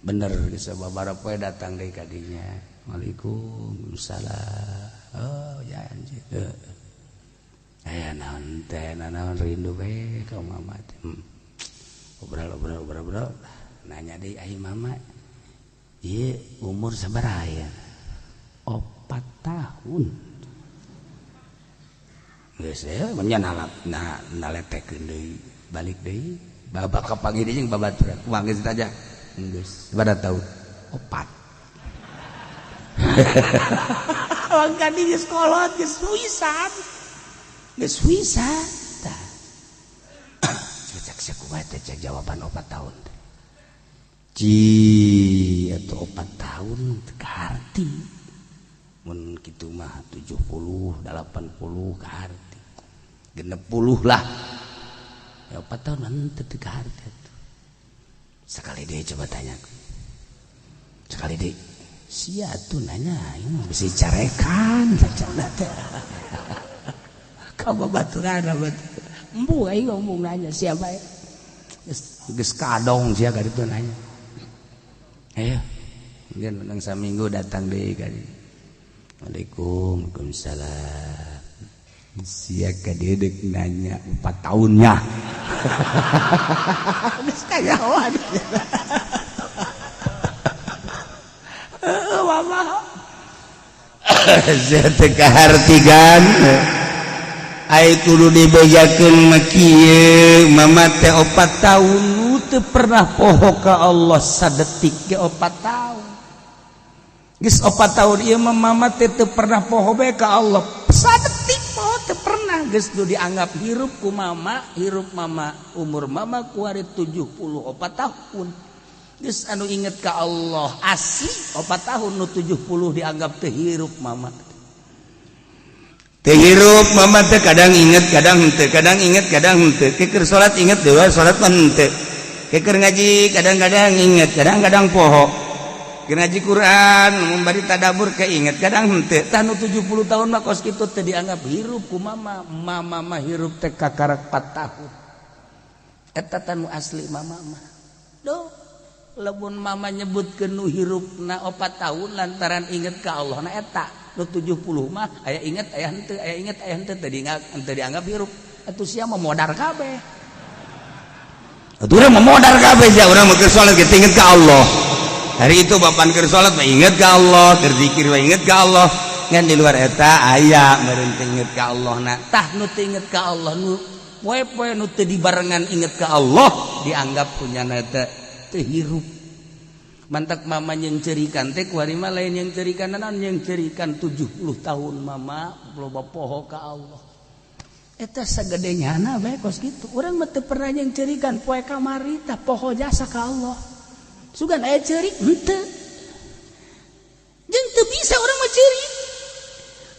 Bener geus sababaraha poe datang deui ka dinya. Waalaikumsalam. Oh, ya anjir. Aya naon teh, naon rindu we ka mama teh. Obrol obrol obrol obrol. Nanya deui, "Ai mama ieu umur sabaraha ya?" 4 tahun. Geus ya nya nalap nah naletekeun deui, balik deui. Babak kapanggih deui jeung babaturan. Kumaha geus aja. Geus sabaraha tahun? 4. Langkan di sekolah geus wisan. Geus wisan. Tah. Cek cek kumaha teh cek jawaban 4 tahun teh. Ci atuh 4 tahun teu kaharti. Mun kitu mah 70, 80 kaharti. 60 lah. Ya 4 tahun henteu teu kaharti atuh. Sekali deui coba tanya. Sekali deui. Sia tuh nanya, ini mah bisi carekan bacana teh. Ka babaturan batur. Embu aing ngomong nanya siapa ya. Geus kadong sia ka ditu nanya. Ayo. Kemudian menang saminggu datang deui ka dieu. Waalaikum, waalaikumsalam. Sia ka dieu deuk nanya 4 tahunnya. Geus kanyahoan. Mama. Sia teh kahartigan. Ai kudu dibejakeun mah kieu, mama teh 4 tahun nu teu pernah poho ka Allah sadetik ge 4 tahun. Geus 4 tahun ieu mah mama teh teu pernah poho bae ka Allah. Sadetik poho teu pernah, geus nu dianggap hirup ku mama, hirup mama umur mama kuari 74 tahun. Geus anu inget ka Allah asli 4 tahun, nu 70 dianggap teu hirup mama. Teu hirup mama teh kadang inget kadang henteu, kadang inget kadang henteu. Keur salat inget deui, salat mah henteu. Keur ngaji kadang-kadang inget, kadang-kadang poho. Keur ngaji Quran mun bari tadabbur keinget, kadang henteu. Tah nu 70 tahun mah kos kitu teu dianggap hirup ku mama. Mama mah hirup teh kakarak 4 tahun. Eta tah nu asli mama mah. Duh, lamun mama nyebutkeun nu hirupna 4 tahun lantaran inget ka Allah na eta. Nu 70 mah aya inget aya henteu, aya inget aya henteu, teu dianggap hirup. Atuh sia mah modar kabeh. Atuh urang mah modar kabeh sia, urang mah keur salat ge inget ka Allah. Hari itu bapan keur salat mah inget ka Allah, keur zikir mah inget ka Allah. Ngan di luar eta aya meureun teu inget ka Allah na. Tah nu teu inget ka Allah, nu poe-poe nu teu dibarengan inget ka Allah dianggap punya eta teu hirup. Mantak mama yang cerikan teh kuari mah lain yang cerikan naon, yang cerikan 70 tahun mama loba poho ka Allah. Eta sagede nyana bae kos kitu. Urang mah teu pernah yang cerikan poe kamari tah poho jasa ka Allah. Sugan aya ceurik henteu. Jeung teu bisa urang mah ceurik.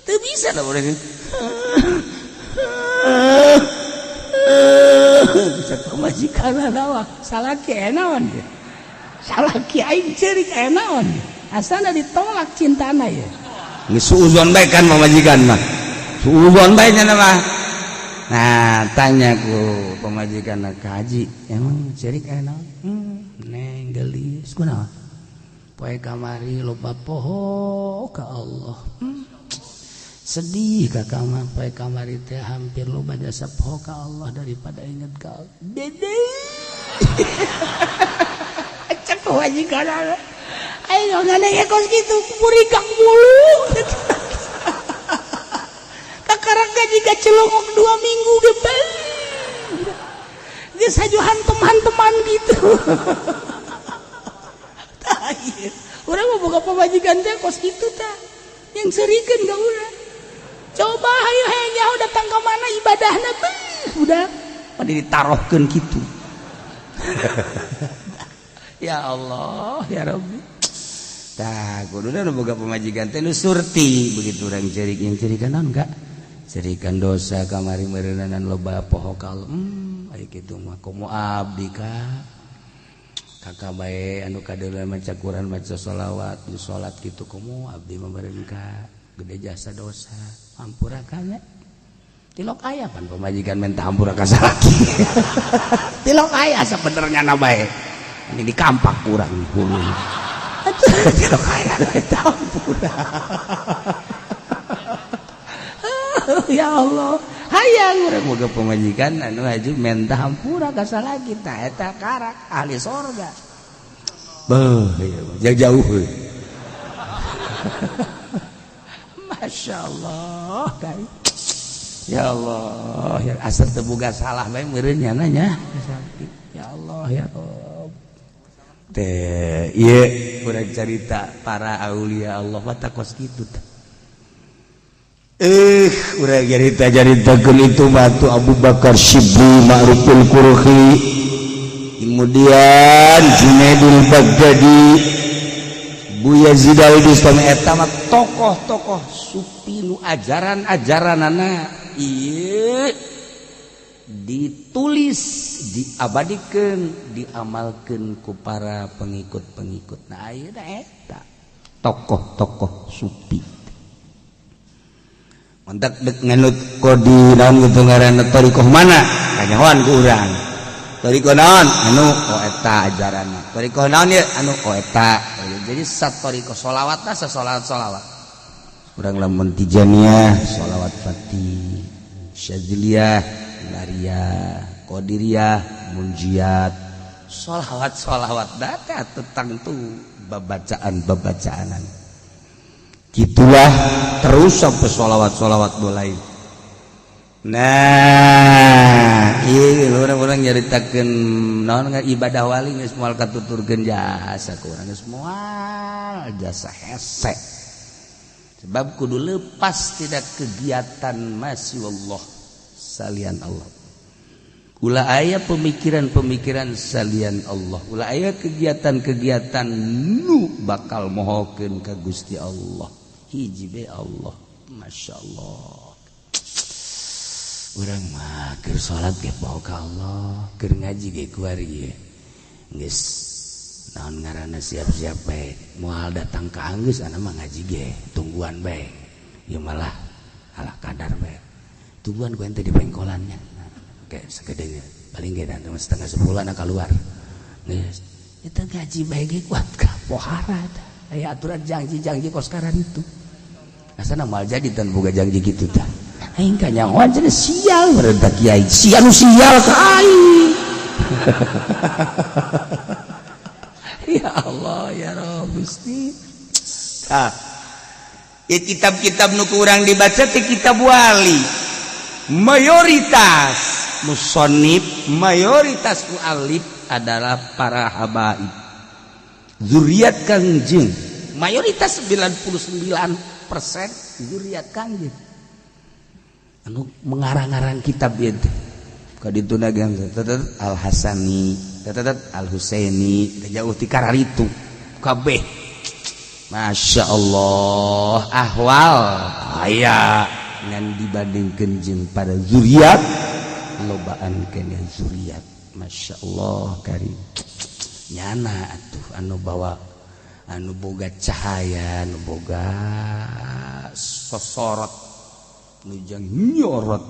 Teu bisa lah urang. Cek pamajikan nawa salaki aya naon ya? Salaki aing ceurik aya naon ya? Asana ditolak cintana ya. Geus suuzon bae kan pamajikan mah. Suuzon bae nya mah. Nah, tanya ku pamajikan ka haji, emang ceurik aya naon? Neng gelis kunaon? Poe kamari loba poho ka Allah. Sedih kakak mah poe kamari teh hampir loba jasa poho ka Allah daripada inget ka Allah. Dede. Cek pamajikan. Ayo nanya kos gitu, burikak mulu. Kakarang gaji celongok 2 minggu ge. Geus haju hantem-hanteman gitu. Tah ieu. Urang mah boga pamajikan teh kos kitu tah. Yang serikeun ka urang. Coba hayu hayang nyaho datang ke mana ibadahna beuh udah pada ditarohkeun kitu. Ya Allah, ya Rabbi. Tah, kuduna nu boga pamajikan teh nu surti begitu urang ceurik yang cerikan naon enggak? Cerikan dosa kamari meureunanan loba poho ka Allah. Aya kitu mah komo abdi ka. Kakak bae anu kadeuleu maca Quran, maca sholawat, di salat kitu komo abdi mah meureun ka gede jasa dosa. Ampura ka nya. Tilok aya pan pamajikan minta hampura ka salaki. Tilok aya sabenernya na bae. Ini dikampak kurang hulu. Tilok aya minta hampura. Ya Allah, hayang urang boga pamajikan anu haju minta hampura ka salaki tah eta karak ahli sorga. Beuh, jauh jauh. Masya Allah, kai. Ya Allah, ya asal teu boga salah bae meureun nya nanya. Ya Allah, ya Rabb. Teh, ieu urang carita para aulia Allah mah kos kitu teh. Urang carita caritakeun itu batu Abu Bakar Shibli Ma'ruful Qurhi. Kemudian Junaidul Baghdadi, Bu Yazid al-Bistami eta mah tokoh-tokoh sufi nu ajaran-ajaranana ieu ditulis, diabadikeun, diamalkeun ku para pengikut-pengikut. Nah, ayeuna eta tokoh-tokoh sufi. Mantak dek nganut kodi naon gitu ngaranna thariqah mana? Kanyahoan ku urang. Thariqah naon? Anu oh eta ajaranna. Thariqah naon ieu? Anu oh eta. Jadi sat thariqah sholawatna sasolawat solawat. Urang lamun Tijaniyah sholawat Fatih, Syadziliyah, Nariyah, Qadiriyah, Munjiat. Sholawat sholawat data tentang tuh babacaan-babacaanan. Gitulah terus sampai sholawat-sholawat mulai. Nah, iya orang-orang nyaritakeun naon ibadah wali geus moal katuturkeun jasa ku urang geus moal jasa hese. Sebab kudu lepas tidak kegiatan masya Allah salian Allah. Ulah aya pemikiran-pemikiran salian Allah. Ulah aya kegiatan-kegiatan nu bakal mohokeun ka Gusti Allah. Hiji be Allah. Masya Allah. Urang mah keur salat ge poho ka Allah, keur ngaji ge kuari ge. Geus naon ngaranna siap-siap bae. Moal datang ka anggeus ana mah ngaji ge, tungguan bae. Ieu malah ala kadar bae. Tungguan ku ente di pengkolannya. Kayak segedenya paling ge datang 9.30 anak keluar. Geus itu ngaji bae ge kuat ka pohara tah. Aya aturan janji-janji kos karan itu. Asana moal jadi tan boga janji kitu tah. Aing kanyahoan cenah sial merenta kiai. Sial nu sial ka aing. Ya Allah ya Rabb Gusti. Tah. Ya kitab-kitab nu kurang dibaca teh kitab wali. Mayoritas musonib, mayoritas mualif adalah para habaib. Zuriat Kangjeng. Mayoritas 99% zuriat Kangjeng. Anu mengarang-arang kitab ieu teh. Kaditu dagang Al Hasani, Al Husaini, jauh ti kararitu. Kabeh. Masya Allah, ahwal aya ngan dibandingkeun jeung pada zuriat lobaan kene zuriat. Masya Allah karim. Nyana atuh anu bawa, anu boga cahaya, anu boga sosorot, nujang nyorot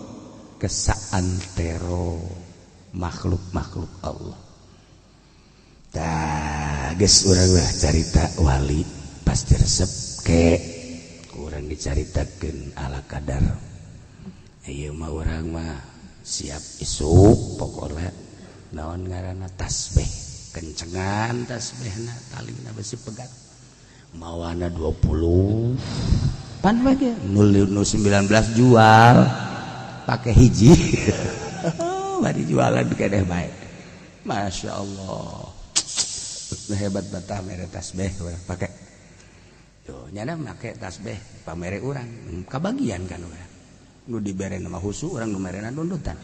ke saantero makhluk-makhluk Allah. Tah, geus urang lah carita wali pasti resep ke kurang dicaritakeun ala kadar. Ieu mah urang mah siap isuk pokokna naon ngaranna tasbih, kencengan tasbihna, talina besi pegat, mawana 20 pan we ge 0 19 jual pakai hiji, bari jualan keneh bae. Masya Allah, hebat betah mere tasbih urang pake tuh, nyana make tasbih pamere urang kabagian kan. Urang nu dibere nama husu, urang nu merena dundutan,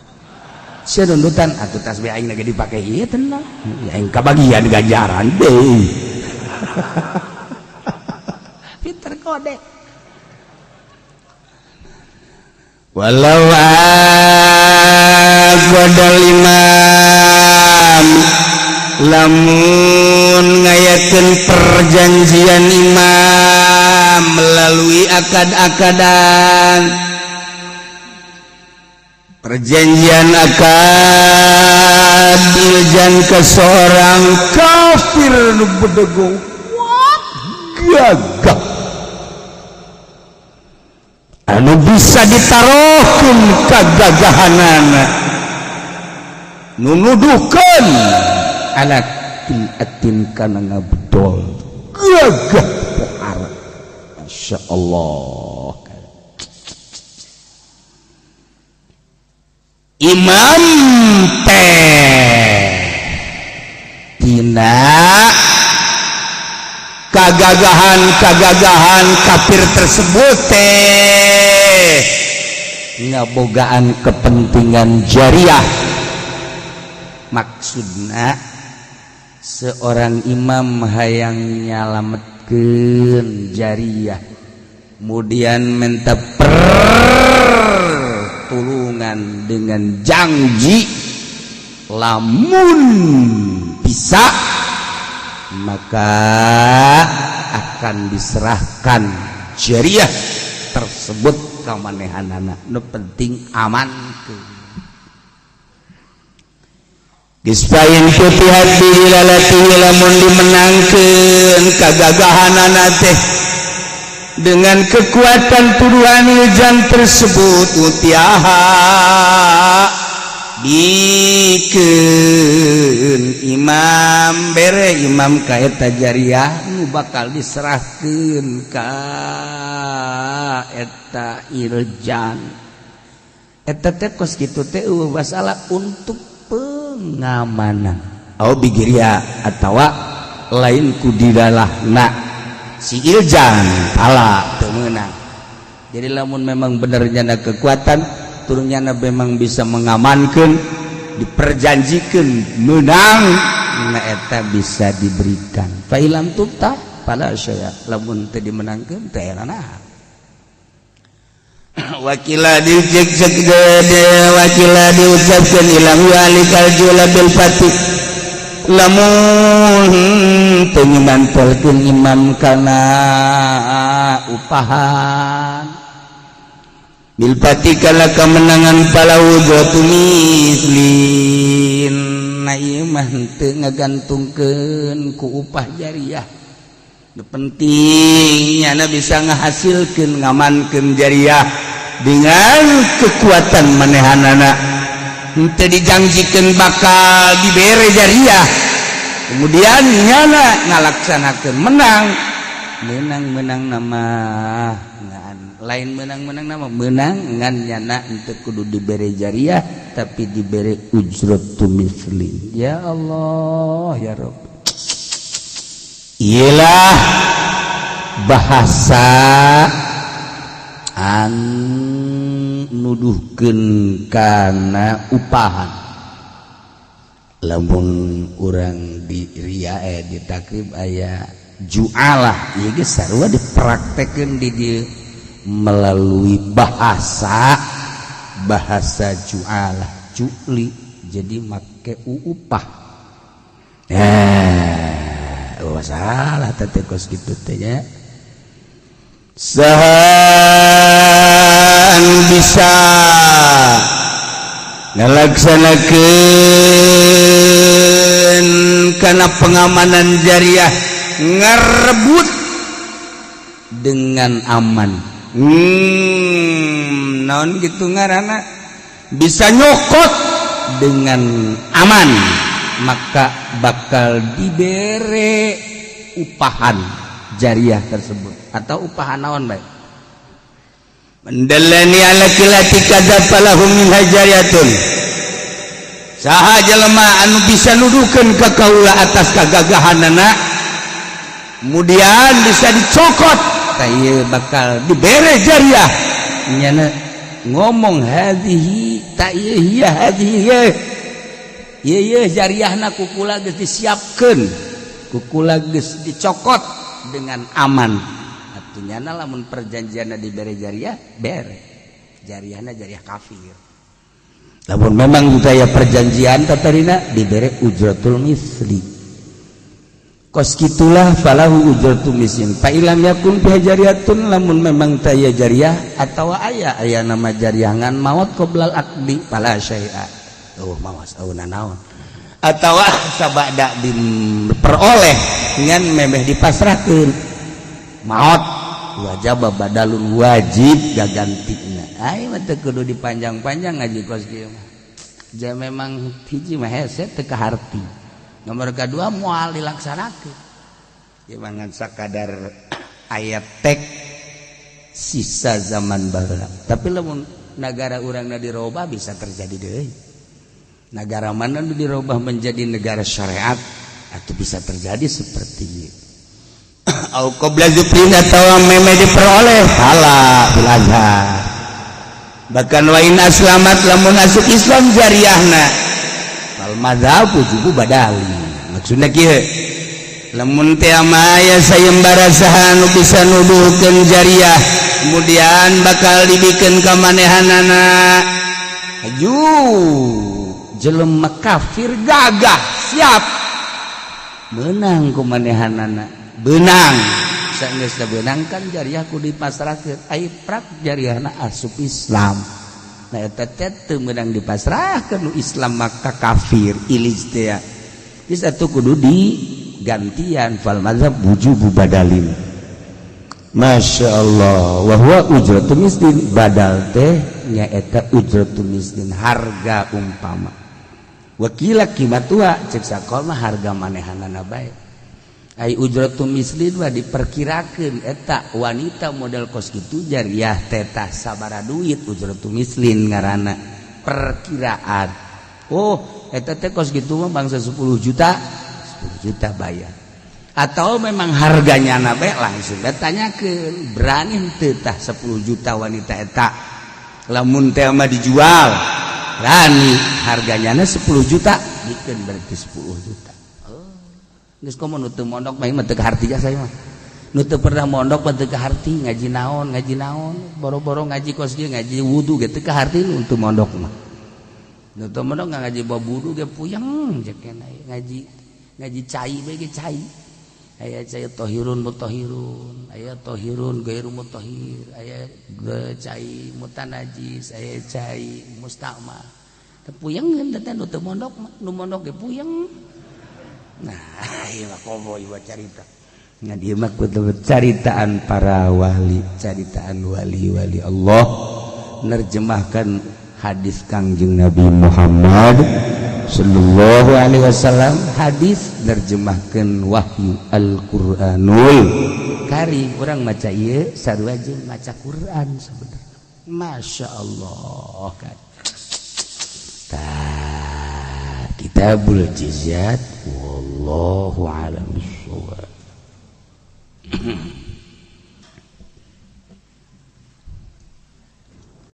sia dundutan atuh tasbih aing lagi dipake ieu, tenang aing kabagian ganjaran deui, pinter kode. Walau aqadal imam, lamun ngayakeun perjanjian imam melalui akad-akadan, perjanjian akad iljan ke seorang kafir nu bedegong gagah anu bisa ditaruhkeun kagagahanana, nu nuduhkeun ala atin kana ngabdol gagah pohara. Masya Allah, imam teh tina kagagahan-kagagahan kafir tersebut teh ngabogaan kepentingan jariah. Maksudna seorang imam hayang nyalametkeun jariah, kemudian minta pertulungan dengan janji lamun bisa maka akan diserahkan jariah tersebut ka manehanana, nu penting aman ke. Geus pain putihat bihilalatihi, lamun dimenangkeun kagagahanana teh dengan kekuatan tuduhan iljan tersebut, utiaha bikeun imam, bere imam ka eta jariah nu bakal diserahkeun ka eta iljan. Eta teh kos kitu teh eueuh masalah untuk pengamanan au bigiria atawa lain ku dilalahna si iljan pala teu meunang. Jadi lamun memang bener nyana kekuatan turunnya memang bisa mengamankan, diperjanjikan menang na eta bisa diberikan. Fa ilam tubta pada saya, lamun teu dimenangkeun teh naon. Wakila dicek wakila diucapkan ilang walikal jula bil fatih, lamun teu nyimantolkeun imam kana upahan bil fatih kana kemenangan, fala ujratu mislin. Na ieu mah teu ngagantungkeun ku upah jariah. Nu penting nyana bisa ngahasilkeun, ngamankeun jariah dengan kekuatan manehanana, henteu dijanjikeun bakal dibere jariah kemudian nyana ngalaksanakeun menang. Menang-menang nama ngan lain menang-menang nama menang ngan nyana henteu kudu dibere jariah tapi dibere ujratu mislin. Ya Allah ya Rabb. Iyalah bahasa an nuduhkeun kana upahan. Lamun urang di ria di takrib aya jualah, ieu geus sarua dipraktekeun di dieu melalui bahasa bahasa jualah, juli Jadi make upah. Oh, salah teh kos kitu teh nya. Saha anu bisa ngalaksanakeun kana pengamanan jariah, ngarebut dengan aman, naon gitu ngaranna, bisa nyokot dengan aman, maka bakal dibere upahan jariah tersebut atau upahan naon baik. Man dallani ala qillati kadza falahu minha jariyatun. Saha jelema anu bisa nuduhkeun ka kaula atas kagagahanana, kemudian bisa dicokot, tah ieu bakal dibere jariah. Nyana ngomong hadhihi ta ieu, hiya hadhihi, ieu ieu ieu jariahna ku kula geus disiapkeun, ku kula geus dicokot dengan aman. Atuh nyana lamun perjanjianna dibere jariah, bere jariahna jariah kafir. Lamun memang budaya perjanjian tatarina, dibere ujratul misli kos kitulah, falahu ujratul mislin. Fa illam yakun fiha jariyatun, lamun memang taya jariah atau aya aya nama jariah ngan maot qoblal aqdi, fala syai'a. Oh, mawas oh nanaon atau sabada diperoleh ngan memeh dipasrahkeun maot, wajib badalun, wajib gagantina. Ai mah teu kudu dipanjang-panjang ngaji kos kieu mah. Ja memang hiji mah hese teu kaharti, nomor kedua moal dilaksanakeun. Ya mangan sakadar ayat tek sisa zaman baheula. Tapi lamun negara urangna dirobah, bisa terjadi deui. Negara mana nu dirubah menjadi negara syariat atau bisa terjadi seperti itu. Au qabla zufrin, atawa meme diperoleh, fala fil azhar. Bahkan wa in aslamat, lamun asup Islam jariahna, fal madzhab wujubu badali. Maksudna kieu, lamun teh aya sayembara saha nu bisa nuduhkeun jariah, kemudian bakal dibikeun ka manehanana, aju jelema kafir gagah siap menang ku manehanana, benang saenggeus benang kan jariah ku dipasrahkeun. Ai prak jariahna asup Islam, nah eta teh teu meunang dipasrahkeun nu Islam maka kafir ilis teh. Geus atuh kudu digantian. Fal mazhab wujubu badalin. Masya Allah, wa huwa ujratu mislin. Badal teh nyaeta ujratu mislin, harga umpama. Wakila qimatua, cek sakol mah harga manehanana bae. Ai ujratu mislin mah diperkirakeun eta wanita model kos kitu jariah teh tah sabara duit, ujratu mislin ngaranna perkiraan. Oh, eta teh kos kitu mah bangsa 10 juta, 10 juta bayar. Atau memang harganya na bae, langsung tanyakeun berani henteu tah 10 juta wanita eta lamun teh mah dijual, berani harganya na 10 juta, bikin berarti 10 juta. Oh, geus komo nu teu mondok mah mah teu kaharti. Saya mah nu teu pernah mondok mah teu kaharti ngaji naon, ngaji naon, boro-boro ngaji kos kieu, ngaji wudu ge teu kaharti nu teu mondok mah. Nu teu mondok ngaji bab wudu ge puyeng jeung ngaji ngaji cai bae ge cai. Aya cai tohirun mutahhirun, aya tohirun gairu mutahhir, aya cai mutanajis, aya cai mustakmal. Teu puyeng teh nu teu mondok mah, nu mondok ge puyeng. Nah, ieu mah komo ieu carita. Nah, ieu mah kudu caritaan para wali, caritaan wali-wali Allah nerjemahkan hadis Kangjeng Nabi Muhammad sallallahu alaihi wasallam, hadis nerjemahkan wahyu Al-Qur'anul Karim. Urang maca ieu sarua jeung maca Quran sebenarnya. Masya Allah kan. Tah, Kitabul Jizyat, wallahu a'lam bissawab.